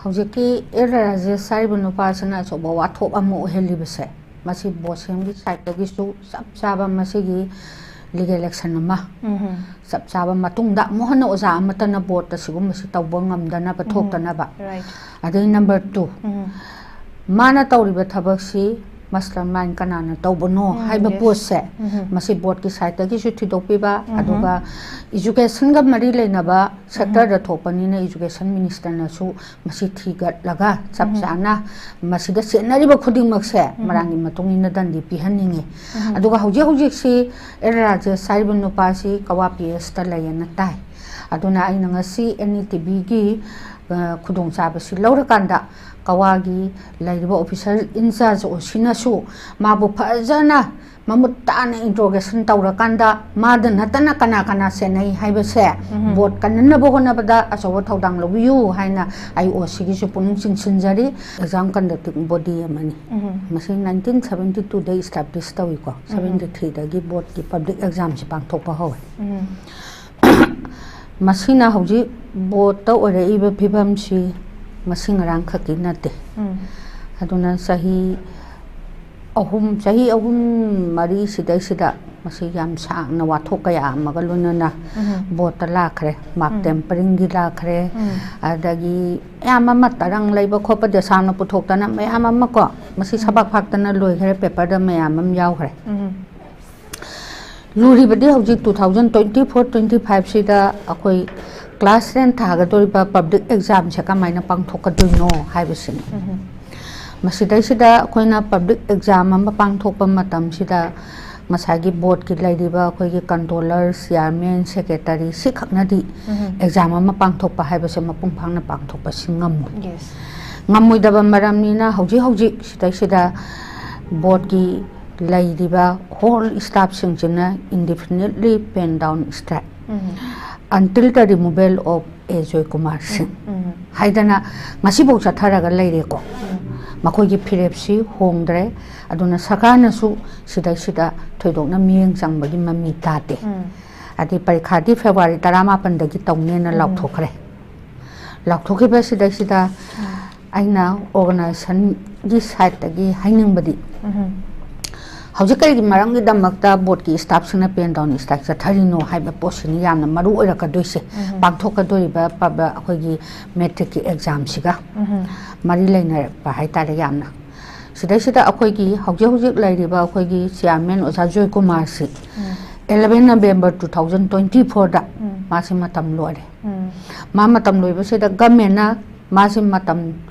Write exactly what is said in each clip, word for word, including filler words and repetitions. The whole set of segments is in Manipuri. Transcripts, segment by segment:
ꯍꯧꯖꯤꯛꯀꯤ ꯑꯦꯜ ꯔꯥꯖꯦꯁ ꯍꯥꯏꯔꯤꯕ ꯅꯨꯄꯥꯁꯤꯅ ꯑꯆꯧꯕ ꯋꯥꯊꯣꯛ ꯑꯃ ꯑꯣꯏꯍꯜꯂꯤꯕꯁꯦ, ꯃꯁꯤ ꯕꯣꯁꯦꯝꯒꯤ ꯁꯥꯏꯠꯇꯒꯤꯁꯨ ꯆꯞ ꯆꯥꯕ ꯃꯁꯤꯒꯤ ꯂꯤꯒꯦꯜ ꯑꯦꯛꯁꯟ ꯑꯃ ꯆꯞ ꯆꯥꯕ ꯃꯇꯨꯡꯗ ꯑꯃꯨꯛ ꯍꯟꯅ ꯑꯣꯖꯥ ꯑꯃꯠꯇꯅ ꯕꯣꯔꯠꯇ ꯁꯤꯒꯨꯝꯕꯁꯤ ꯇꯧꯕ ꯉꯝꯗꯅꯕ ꯊꯣꯛꯇꯅꯕ꯫ Right. ꯑꯗꯩ ꯅꯝꯕꯔ ꯇꯨ, ꯃꯥꯅ ꯇꯧꯔꯤꯕ ꯊꯕꯛꯁꯤ ꯃꯥꯁꯇꯔ ꯃꯥꯏꯟ ꯀꯅꯥꯅ ꯇꯧꯕꯅꯣ ꯎꯝ, ꯍꯥꯏꯕ yes. ꯄꯣꯠꯁꯦ, ꯎꯝ. ꯃꯁꯤ ꯕꯣꯔꯠꯀꯤ ꯁꯥꯏꯠꯇꯒꯤꯁꯨ ꯊꯤꯗꯣꯛꯄꯤꯕ, ꯎꯝ. ꯑꯗꯨꯒ ꯏꯖꯨꯀꯦꯁꯟꯒ ꯃꯔꯤ ꯂꯩꯅꯕ ꯁꯦꯛꯇꯔꯗ ꯊꯣꯛꯄꯅꯤꯅ ꯏꯖꯨꯀꯦꯁꯟ ꯃꯤꯅꯤꯁꯇꯔꯅꯁꯨ ꯃꯁꯤ ꯊꯤꯒꯠꯂꯒ ꯆꯞ ꯆꯥꯅ ꯃꯁꯤꯗ ꯆꯦꯟꯅꯔꯤꯕ ꯈꯨꯗꯤꯡꯃꯛꯁꯦ ꯃꯔꯥꯡꯒꯤ ꯃꯇꯨꯡ ꯏꯟꯅ ꯗꯟꯗꯤ ꯄꯤꯍꯟꯅꯤꯡꯉꯤ꯫ ꯑꯗꯨꯒ ꯍꯧꯖꯤꯛ ꯍꯧꯖꯤꯛꯁꯤ ꯑꯦꯜ ꯔꯥꯖꯦꯁ ꯍꯥꯏꯔꯤꯕ ꯅꯨꯄꯥꯁꯤ ꯀꯋꯥ ꯄꯤ ꯑꯦꯁꯇ ꯂꯩꯌꯦꯅ ꯇꯥꯏ꯫ ꯑꯗꯨꯅ ꯑꯩꯅ ꯉꯁꯤ ꯑꯦꯟ ꯏ ꯇꯤ ꯚꯤꯒꯤ ꯈꯨꯗꯣꯡꯆꯥꯕꯁꯤ ꯂꯧꯔꯀꯥꯟꯗ ꯀꯋꯥꯒꯤ ꯂꯩꯔꯤꯕ ꯑꯣꯐꯤꯁꯔ ꯏꯟꯆꯥꯔꯖ ꯑꯣꯁꯤꯅꯁꯨ ꯃꯥꯕꯨ ꯐꯖꯅ ꯃꯃꯨꯠ ꯇꯥꯅ ꯏꯟꯇ꯭ꯔꯣꯒꯦꯁꯟ ꯇꯧꯔꯀꯥꯟꯗ ꯃꯥꯗ ꯅꯠꯇꯅ ꯀꯅꯥ ꯀꯅꯥ ꯆꯦꯟꯅꯩ ꯍꯥꯏꯕꯁꯦ ꯕꯣꯔꯠ ꯀꯟꯅꯅꯕ ꯍꯣꯠꯅꯕꯗ ꯑꯆꯧꯕ ꯊꯧꯗꯥꯡ ꯂꯧꯕꯤꯌꯨ ꯍꯥꯏꯅ ꯑꯩ ꯑꯣ ꯁꯤꯒꯤꯁꯨ ꯄꯨꯛꯅꯤꯡ ꯆꯤꯡꯁꯤꯟꯖꯔꯤ꯫ ꯑꯦꯛꯖꯥꯝ ꯀꯟꯗꯛꯇꯤꯡ ꯕꯣꯗꯤ ꯑꯃꯅꯤ꯫ ꯃꯁꯤ ꯅꯥꯏꯟꯇꯤꯟ ꯁꯕꯦꯟꯇꯤ ꯇꯨꯗ ꯏꯁꯇꯥꯕ꯭ꯂꯤꯁ ꯇꯧꯏꯀꯣ꯫ ꯁꯕꯦꯟꯇꯤ ꯊ꯭ꯔꯤꯗꯒꯤ ꯕꯣꯔꯠꯀꯤ ꯄꯕ꯭ꯂꯤꯛ ꯑꯦꯛꯖꯥꯝꯁꯦ ꯄꯥꯡꯊꯣꯛꯄ ꯍꯧꯋꯦ꯫ ꯃꯁꯤꯅ ꯍꯧꯖꯤꯛ ꯕꯣꯔꯠꯇ ꯑꯣꯏꯔꯛꯏꯕ ꯐꯤꯕꯝꯁꯤ ꯉꯁꯤ ꯉꯔꯥꯡ ꯈꯛꯀꯤ ꯅꯠꯇꯦ꯫ ꯑꯗꯨꯅ ꯆꯍꯤ ꯑꯍꯨꯝ, ꯆꯍꯤ ꯑꯍꯨꯝ ꯃꯔꯤ ꯁꯤꯗꯩꯁꯤꯗ ꯃꯁꯤ ꯌꯥꯝ ꯁꯥꯡꯅ ꯋꯥꯊꯣꯛ ꯀꯌꯥ ꯑꯃꯒ ꯂꯣꯏꯅꯅ ꯕꯣꯔꯠꯇ ꯂꯥꯛꯈ꯭ꯔꯦ, ꯃꯥꯔꯛ ꯇꯦꯝꯄꯔꯤꯡꯒꯤ ꯂꯥꯛꯈ꯭ꯔꯦ, ꯑꯗꯒꯤ ꯃꯌꯥꯝ ꯑꯃ ꯇꯔꯪ ꯂꯩꯕ ꯈꯣꯠꯄ ꯗꯦꯁꯥꯝꯅ ꯄꯨꯊꯣꯛꯇꯅ ꯃꯌꯥꯝ ꯑꯃ ꯀꯣ, ꯃꯁꯤ ꯁꯕꯥꯛ ꯐꯥꯛꯇꯅ ꯂꯣꯏꯈ꯭ꯔꯦ, ꯄꯦꯄꯔꯗ ꯃꯌꯥꯝ ꯑꯃ ꯌꯥꯎꯈ꯭ꯔꯦ꯫ ꯂꯨꯔꯤꯕꯗꯤ ꯍꯧꯖꯤꯛ two thousand twenty four twenty five ꯁꯤꯗ ꯑꯩꯈꯣꯏ ꯀ꯭ꯂꯥꯁ ꯇꯦꯟ ꯊꯥꯒꯗꯧꯔꯤꯕ ꯄꯕ꯭ꯂꯤꯛ ꯑꯦꯛꯖꯥꯝꯁꯦ ꯀꯃꯥꯏꯅ ꯄꯥꯡꯊꯣꯛꯀꯗꯣꯏꯅꯣ ꯍꯥꯏꯕꯁꯤꯅꯤ꯫ ꯃꯁꯤꯗꯩꯁꯤꯗ ꯑꯩꯈꯣꯏꯅ ꯄꯕ꯭ꯂꯤꯛ ꯑꯦꯛꯖꯥꯝ ꯑꯃ ꯄꯥꯡꯊꯣꯛꯄ ꯃꯇꯝꯁꯤꯗ ꯉꯁꯥꯏꯒꯤ ꯕꯣꯔꯠꯀꯤ ꯂꯩꯔꯤꯕ ꯑꯩꯈꯣꯏꯒꯤ ꯀꯟꯇ꯭ꯔꯣꯂꯔ, ꯆꯤꯌꯥꯔꯃꯦꯟ, ꯁꯦꯀ꯭ꯔꯦꯇꯔꯤ ꯁꯤ ꯈꯛꯅꯗꯤ ꯑꯦꯛꯖꯥꯝ ꯑꯃ ꯄꯥꯡꯊꯣꯛꯄ ꯍꯥꯏꯕꯁꯦ ꯃꯄꯨꯡ ꯐꯥꯅ ꯄꯥꯡꯊꯣꯛꯄꯁꯤ ꯉꯝꯃꯣꯏ꯫ Yes. ꯉꯝꯃꯣꯏꯗꯕ ꯃꯔꯝꯅꯤꯅ ꯍꯧꯖꯤꯛ ꯍꯧꯖꯤꯛ ꯁꯤꯗꯩꯁꯤꯗ ꯕꯣꯔꯠꯀꯤ ꯂꯩꯔꯤꯕ ꯍꯣꯜ ꯏꯁꯇꯥꯐꯁꯤꯡꯁꯤꯅ indefinitely pen down strike until the removal of A Joykumar Singh ꯍꯥꯏꯗꯅ ꯉꯁꯤꯐꯥꯎ ꯆꯠꯊꯔꯒ ꯂꯩꯔꯦꯀꯣ꯫ ꯃꯈꯣꯏꯒꯤ ꯐꯤꯔꯦꯞꯁꯤ ꯍꯣꯡꯗ꯭ꯔꯦ꯫ ꯑꯗꯨꯅ ꯁꯔꯀꯥꯔꯅꯁꯨ ꯁꯤꯗꯩꯁꯤꯗ ꯊꯣꯏꯗꯣꯛꯅ ꯃꯤꯠꯌꯦꯡ ꯆꯪꯕꯒꯤ ꯃꯃꯤ ꯇꯥꯗꯦ꯫ ꯑꯗꯩ ꯄꯔꯤꯈꯥꯗꯤ ꯐꯦꯕ꯭ꯔꯨꯋꯥꯔꯤ ꯇꯔꯥꯃꯥꯄꯟꯗꯒꯤ ꯇꯧꯅꯦꯅ ꯂꯥꯎꯊꯣꯛꯈ꯭ꯔꯦ꯫ ꯂꯥꯎꯊꯣꯛꯈꯤꯕ ꯁꯤꯗꯩꯁꯤꯗ ꯑꯩꯅ ꯑꯣꯔꯒꯅꯥꯏꯖꯦꯁꯟꯒꯤ ꯁꯥꯏꯠꯇꯒꯤ ꯍꯥꯏꯅꯤꯡꯕꯗꯤ, ꯎꯝ ꯍꯧꯖꯤꯛ ꯀꯔꯤꯒꯤ ꯃꯔꯝꯒꯤꯗꯃꯛꯇ ꯕꯣꯔꯗꯀꯤ ꯁ꯭ꯇꯥꯐꯁꯤꯡꯅ ꯄꯦꯟ ꯗꯥꯎꯟ ꯁ꯭ꯇ꯭ꯔꯥꯏꯛ ꯆꯠꯊꯔꯤꯅꯣ ꯍꯥꯏꯕ ꯄꯣꯠꯁꯤꯅꯤ ꯌꯥꯝꯅ ꯃꯔꯨ ꯑꯣꯏꯔꯛꯀꯗꯣꯏꯁꯦ꯫ ꯎꯝ ꯄꯥꯡꯊꯣꯛꯀꯗꯣꯔꯤꯕ ꯄꯕ-, ꯑꯩꯈꯣꯏꯒꯤ ꯃꯦꯇ꯭ꯔꯤꯛꯀꯤ ꯑꯦꯛꯖꯥꯝꯁꯤꯒ ꯎꯝ ꯃꯔꯤ ꯂꯩꯅꯔꯛꯄ ꯍꯥꯏꯇꯥꯔꯦ ꯌꯥꯝꯅ꯫ ꯁꯤꯗꯩꯁꯤꯗ ꯑꯩꯈꯣꯏꯒꯤ ꯍꯧꯖꯤꯛ ꯍꯧꯖꯤꯛ ꯂꯩꯔꯤꯕ ꯑꯩꯈꯣꯏꯒꯤ ꯆꯤꯌꯥꯔꯃꯦꯟ ꯑꯣꯖꯥ ꯖꯣꯏꯀꯨꯃꯥꯔꯁꯤ ꯎꯝ eleven November two thousand twenty fourꯗ ꯎꯝ ꯃꯥꯁꯤ ꯃꯇꯝ ꯂꯣꯏꯔꯦ꯫ ꯎꯝ ꯃꯥ ꯃꯇꯝ ꯂꯣꯏꯕꯁꯤꯗ ꯒꯃꯦꯟꯅ ꯃꯥꯁꯤ ꯃꯇꯝ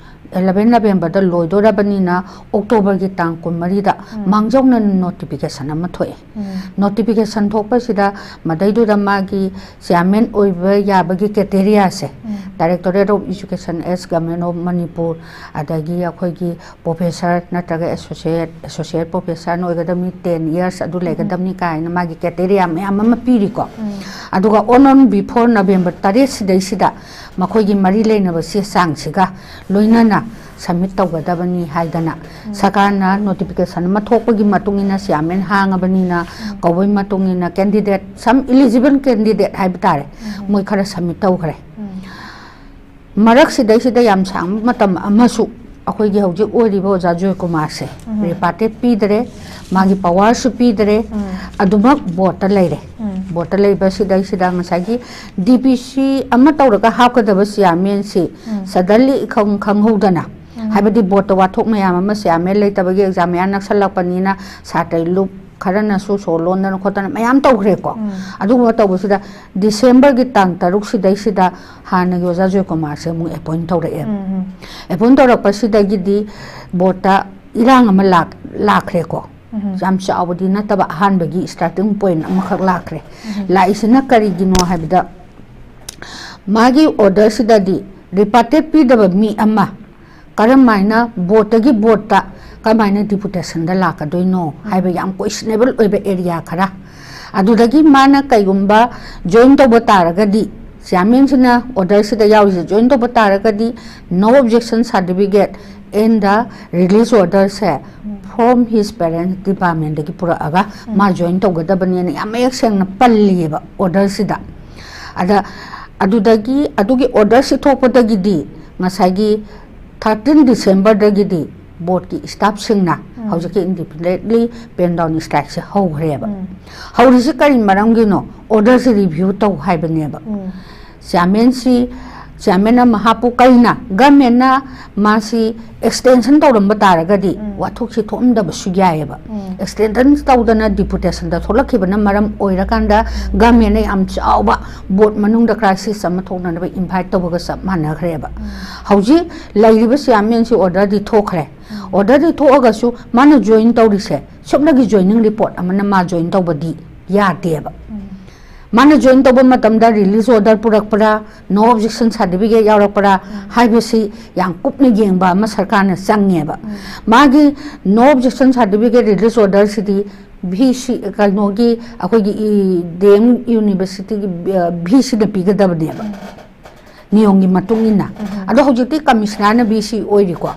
eleven Novemberꯗ ꯂꯣꯏꯗꯣꯔꯕꯅꯤꯅ ꯑꯣꯛꯇꯣꯕꯔꯒꯤ ꯇꯥꯡ ꯀꯨꯟꯃꯔꯤꯗ ꯎꯝ ꯃꯥꯡꯖꯧꯅꯅ ꯅꯣꯇꯤꯐꯤꯀꯦꯁꯟ ꯑꯃ ꯊꯣꯛꯑꯦ꯫ ꯎꯝ ꯅꯣꯇꯤꯐꯤꯀꯦꯁꯟ ꯊꯣꯛꯄꯁꯤꯗ ꯃꯗꯩꯗꯨꯗ ꯃꯥꯒꯤ ꯆꯤꯌꯥꯔꯃꯦꯟ ꯑꯣꯏꯕ ꯌꯥꯕꯒꯤ ꯀ꯭ꯔꯥꯏꯇꯦꯔꯤꯌꯥꯁꯦ, ꯎꯝ Directorate of Education as Government of Manipur, ꯑꯗꯒꯤ ꯑꯩꯈꯣꯏꯒꯤ ꯄ꯭ꯔꯣꯐꯦꯁꯔ ꯅꯠꯇ꯭ꯔꯒ ꯑꯦꯁꯣꯁꯤꯌꯦꯠ, ꯑꯦꯁꯣꯁꯤꯌꯦꯠ ꯄ꯭ꯔꯣꯐꯦꯁꯔ ꯑꯣꯏꯒꯗꯕꯅꯤ, ten years ꯑꯗꯨ ꯂꯩꯒꯗꯕꯅꯤ ꯀꯥꯏꯅ ꯃꯥꯒꯤ ꯀ꯭ꯔꯥꯏꯇꯦꯔꯤꯌꯥ ꯃꯌꯥꯝ ꯑꯃ ꯄꯤꯔꯤꯀꯣ꯫ ꯎꯝ ꯑꯗꯨꯒ on on before November ꯇꯔꯦꯠ ꯁꯤꯗꯩꯁꯤꯗ ꯃꯈꯣꯏꯒꯤ ꯃꯔꯤ ꯂꯩꯅꯕ ꯆꯦ ꯆꯥꯡꯁꯤꯒ ꯂꯣꯏꯅꯅ ꯁꯕꯃꯤꯠ ꯇꯧꯒꯗꯕꯅꯤ ꯍꯥꯏꯗꯅ ꯁꯔꯀꯥꯔꯅ ꯅꯣꯇꯤꯐꯤꯀꯦꯁꯟ ꯑꯃ ꯊꯣꯛꯄꯒꯤ ꯃꯇꯨꯡ ꯏꯟꯅ ꯆꯤꯌꯥꯔꯃꯦꯟ ꯍꯥꯡꯉꯕꯅꯤꯅ ꯀꯧꯕꯒꯤ ꯃꯇꯨꯡ ꯏꯟꯅ candidate, some eligible candidate ꯍꯥꯏꯕ ꯇꯥꯔꯦ, ꯃꯣꯏ ꯈꯔ ꯁꯕꯃꯤꯠ ꯇꯧꯈ꯭ꯔꯦ꯫ ꯎꯝ ꯃꯔꯛꯁꯤꯗꯩꯁꯤꯗ ꯌꯥꯝ ꯁꯥꯡꯕ ꯃꯇꯝ ꯑꯃꯁꯨ ꯑꯩꯈꯣꯏꯒꯤ ꯍꯧꯖꯤꯛ ꯑꯣꯏꯔꯤꯕ ꯑꯣꯖꯥ ꯖꯣꯏꯀꯨꯃꯥꯔꯁꯦ ꯎꯝ ꯔꯤꯄꯥꯔꯇꯦꯠ ꯄꯤꯗ꯭ꯔꯦ, ꯃꯥꯒꯤ ꯄꯋꯥꯔꯁꯨ ꯄꯤꯗ꯭ꯔꯦ, ꯎꯝ ꯑꯗꯨꯃꯛ ꯕꯣꯔꯗꯇ ꯂꯩꯔꯦ꯫ ꯎꯝ ꯕꯣꯔꯗꯇ ꯂꯩꯕꯁꯤꯗꯩꯁꯤꯗ ꯉꯁꯥꯏꯒꯤ ꯗꯤ ꯄꯤ ꯁꯤ ꯑꯃ ꯇꯧꯔꯒ ꯍꯥꯞꯀꯗꯕ ꯆꯤꯌꯥꯔꯃꯦꯟꯁꯤ ꯎꯝ ꯁꯗꯟꯂꯤ ꯏꯈꯪ ꯈꯪꯍꯧꯗꯅ, ꯎꯝ ꯍꯥꯏꯕꯗꯤ ꯕꯣꯔꯗꯇ ꯋꯥꯊꯣꯛ ꯃꯌꯥꯝ ꯑꯃ, ꯆꯤꯌꯥꯔꯃꯦꯟ ꯂꯩꯇꯕꯒꯤ ꯑꯦꯛꯖꯥꯝ ꯃꯌꯥ ꯅꯛꯁꯜꯂꯛꯄꯅꯤꯅ ꯁꯥꯇ꯭ꯔ ꯂꯨꯞ ꯈꯔꯅꯁꯨ ꯁꯣꯔ ꯂꯣꯟꯗꯅ ꯈꯣꯠꯇꯅ ꯃꯌꯥꯝ ꯇꯧꯈ꯭ꯔꯦꯀꯣ꯫ ꯎꯝ ꯑꯗꯨꯒꯨꯝꯕ ꯇꯧꯕꯁꯤꯗ ꯗꯤꯁꯦꯝꯕꯔꯒꯤ ꯇꯥꯡ ꯇꯔꯨꯛ ꯁꯤꯗꯩꯁꯤꯗ ꯍꯥꯟꯅꯒꯤ ꯑꯣꯖꯥ ꯖꯣꯏꯀꯨꯃꯥꯔꯁꯦ ꯑꯃꯨꯛ ꯑꯦꯄꯣꯏꯟ ꯇꯧꯔꯛꯑꯦ꯫ ꯎꯝ ꯑꯦꯄꯣꯏꯟ ꯇꯧꯔꯛꯄꯁꯤꯗꯒꯤꯗꯤ ꯕꯣꯔꯗꯇ ꯏꯔꯥꯡ ꯑꯃ ꯂꯥꯛ-, ꯂꯥꯛꯈ꯭ꯔꯦꯀꯣ꯫ ꯎꯝ ꯌꯥꯝ ꯆꯥꯎꯕꯗꯤ ꯅꯠꯇꯕ, ꯑꯍꯥꯟꯕꯒꯤ ꯁ꯭ꯇꯥꯔꯇꯤꯡ ꯄꯣꯏꯟ ꯑꯃꯈꯛ ꯂꯥꯛꯈ꯭ꯔꯦ꯫ ꯂꯥꯛꯏꯁꯤꯅ ꯀꯔꯤꯒꯤꯅꯣ ꯍꯥꯏꯕꯗ, ꯃꯥꯒꯤ ꯑꯣꯔꯗꯔꯁꯤꯗꯗꯤ ꯔꯤꯄꯥꯔꯇꯦꯠ ꯄꯤꯗꯕ ꯃꯤ ꯑꯃ ꯀꯔꯝ ꯍꯥꯏꯅ ꯕꯣꯔꯗꯇꯒꯤ ꯕꯣꯔꯗꯇ ꯀꯔꯝ ꯍꯥꯏꯅ ꯗꯤꯄꯨꯇꯦꯁꯟꯗ ꯂꯥꯛꯀꯗꯣꯏꯅꯣ ꯍꯥꯏꯕ ꯌꯥꯝ ꯀꯣꯏꯁꯅꯦꯕꯜ ꯑꯣꯏꯕ ꯑꯦꯔꯤꯌꯥ ꯈꯔ꯫ ꯑꯗꯨꯗꯒꯤ ꯃꯥꯅ ꯀꯩꯒꯨꯝꯕ ꯖꯣꯏꯟ ꯇꯧꯕ ꯇꯥꯔꯒꯗꯤ, ꯆꯤꯌꯥꯔꯃꯦꯟꯁꯤꯅ ꯑꯣꯔꯗꯔꯁꯤꯗ ꯌꯥꯎꯔꯤꯁꯦ ꯖꯣꯏꯟ ꯇꯧꯕ ꯇꯥꯔꯒꯗꯤ, no objection certificate and the release orderꯁꯦ from his parents departmentꯗꯒꯤ ꯄꯨꯔꯛꯑꯒ ꯃꯥ ꯖꯣꯏꯟ ꯇꯧꯒꯗꯕꯅꯦꯅ ꯌꯥꯝ ꯃꯌꯦꯛ ꯁꯦꯡꯅ ꯄꯜꯂꯤꯑꯕ ꯑꯣꯔꯗꯔꯁꯤꯗ꯫ ꯑꯗ ꯑꯗꯨꯗꯒꯤ ꯑꯗꯨꯒꯤ ꯑꯣꯔꯗꯔꯁꯤ ꯊꯣꯛꯄꯗꯒꯤꯗꯤ ꯉꯁꯥꯏꯒꯤ ꯊꯥꯔꯇꯤꯟ ꯗꯤꯁꯦꯝꯕꯔꯗꯒꯤꯗꯤ ꯕꯣꯔꯗꯀꯤ ꯁ꯭ꯇꯥꯐꯁꯤꯡꯅ ꯍꯧꯖꯤꯛꯀꯤ ꯏꯟꯗꯤꯐꯤꯅꯤꯠꯂꯤ ꯄꯦꯟ ꯗꯥꯎꯟ ꯁ꯭ꯇ꯭ꯔꯥꯏꯛꯁꯦ ꯍꯧꯈ꯭ꯔꯦꯕ꯫ ꯍꯧꯔꯤꯁꯤ ꯀꯔꯤ ꯃꯔꯝꯒꯤꯅꯣ? ꯑꯣꯔꯗꯔꯁꯤ ꯔꯤꯚ꯭ꯌꯨ ꯇꯧ ꯍꯥꯏꯕꯅꯦꯕ꯫ ꯆꯤꯌꯥꯔꯃꯦꯟꯁꯤ, ꯆꯤꯌꯥꯔꯃꯦꯟ ꯑꯃ ꯍꯥꯞꯄꯨ ꯀꯩꯅ ꯒꯃꯦꯟꯅ ꯃꯥꯁꯤ ꯑꯦꯛꯁꯇꯦꯟꯁꯟ ꯇꯧꯔꯝꯕ ꯇꯥꯔꯒꯗꯤ ꯋꯥꯊꯣꯛꯁꯤ ꯊꯣꯛꯑꯝꯗꯕꯁꯨ ꯌꯥꯏꯑꯕ꯫ ꯑꯦꯛꯁꯇꯦꯟꯁꯟ ꯇꯧꯗꯅ ꯗꯤꯄꯨꯇꯦꯁꯟꯗ ꯊꯣꯛꯂꯛꯈꯤꯕꯅ ꯃꯔꯝ ꯑꯣꯏꯔꯀꯥꯟꯗ ꯒꯃꯦꯟꯅ ꯌꯥꯝ ꯆꯥꯎꯕ ꯕꯣꯔꯗ ꯃꯅꯨꯡꯗ ꯀ꯭ꯔꯥꯏꯁꯤꯁ ꯑꯃ ꯊꯣꯛꯅꯅꯕ ꯏꯟꯚꯥꯏꯠ ꯇꯧꯕꯒ ꯆꯞ ꯃꯥꯟꯅꯈ꯭ꯔꯦꯕ꯫ ꯍꯧꯖꯤꯛ ꯂꯩꯔꯤꯕ ꯆꯤꯌꯥꯔꯃꯦꯟꯁꯤ ꯑꯣꯔꯗꯔꯗꯤ ꯊꯣꯛꯈ꯭ꯔꯦ꯫ ꯑꯣꯔꯗꯔꯗꯤ ꯊꯣꯛꯑꯒꯁꯨ ꯃꯥꯅ ꯖꯣꯏꯟ ꯇꯧꯔꯤꯁꯦ ꯁꯨꯞꯅꯒꯤ ꯖꯣꯏꯅꯤꯡ ꯔꯤꯄꯣꯔꯠ ꯑꯃꯅ ꯃꯥ ꯖꯣꯏꯟ ꯇꯧꯕꯗꯤ ꯌꯥꯗꯦꯕ꯫ ꯃꯥꯅ ꯖꯣꯏꯟ ꯇꯧꯕ ꯃꯇꯝꯗ ꯔꯤꯂꯤꯖ ꯑꯣꯔꯗꯔ ꯄꯨꯔꯛꯄ꯭ꯔꯥ, ꯅꯣ ꯑꯣꯕꯖꯦꯛꯁꯟ ꯁꯥꯔꯇꯤꯐꯤꯀꯦꯠ ꯌꯥꯎꯔꯛꯄ꯭ꯔꯥ ꯍꯥꯏꯕꯁꯤ ꯌꯥꯝ ꯀꯨꯞꯅ ꯌꯦꯡꯕ ꯑꯃ ꯁꯔꯀꯥꯔꯅ ꯆꯪꯉꯦꯕ꯫ ꯃꯥꯒꯤ ꯅꯣ objection certificate release ꯑꯣꯔꯗꯔꯁꯤꯗꯤ V C, ꯀꯩꯅꯣꯒꯤ, ꯑꯩꯈꯣꯏꯒꯤ ꯗꯤ ꯑꯦꯝ ꯌꯨꯅꯤꯚꯔꯁꯤꯇꯤꯒꯤ ꯚꯤ ꯁꯤꯗ ꯄꯤꯒꯗꯕꯅꯦꯕ, ꯅꯤꯌꯣꯝꯒꯤ ꯃꯇꯨꯡ ꯏꯟꯅ꯫ ꯑꯗꯣ ꯍꯧꯖꯤꯛꯇꯤ ꯀꯃꯤꯁꯅꯔꯅ ꯚꯤ ꯁꯤ ꯑꯣꯏꯔꯤꯀꯣ꯫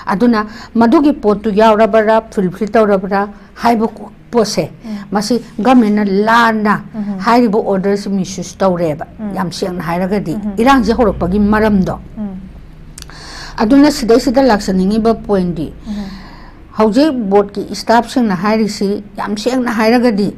ꯑꯗꯨꯅ ꯃꯗꯨꯒꯤ ꯄꯣꯠꯇꯨ ꯌꯥꯎꯔꯕ꯭ꯔꯥ, ꯐꯨꯜꯐꯤꯜ ꯇꯧꯔꯕ꯭ꯔꯥ ꯍꯥꯏꯕ ꯄꯣꯠꯁꯦ, ꯃꯁꯤ ꯒꯃꯦꯟꯅ ꯂꯥꯟꯅ ꯍꯥꯏꯔꯤꯕ ꯑꯣꯔꯗꯔꯁꯤ ꯃꯤꯁꯌꯨꯁ ꯇꯧꯔꯦꯕ꯫ ꯌꯥꯝ ꯁꯦꯡꯅ ꯍꯥꯏꯔꯒꯗꯤ ꯏꯔꯥꯡꯁꯦ ꯍꯧꯔꯛꯄꯒꯤ ꯃꯔꯝꯗꯣ꯫ ꯑꯗꯨꯅ ꯁꯤꯗꯩꯁꯤꯗ ꯂꯥꯛꯆꯅꯤꯡꯉꯤꯕ ꯄꯣꯏꯟꯗꯤ, ꯍꯧꯖꯤꯛ ꯕꯣꯔꯗꯀꯤ ꯁ꯭ꯇꯥꯐꯁꯤꯡꯅ ꯍꯥꯏꯔꯤꯁꯤ ꯌꯥꯝ ꯁꯦꯡꯅ ꯍꯥꯏꯔꯒꯗꯤ,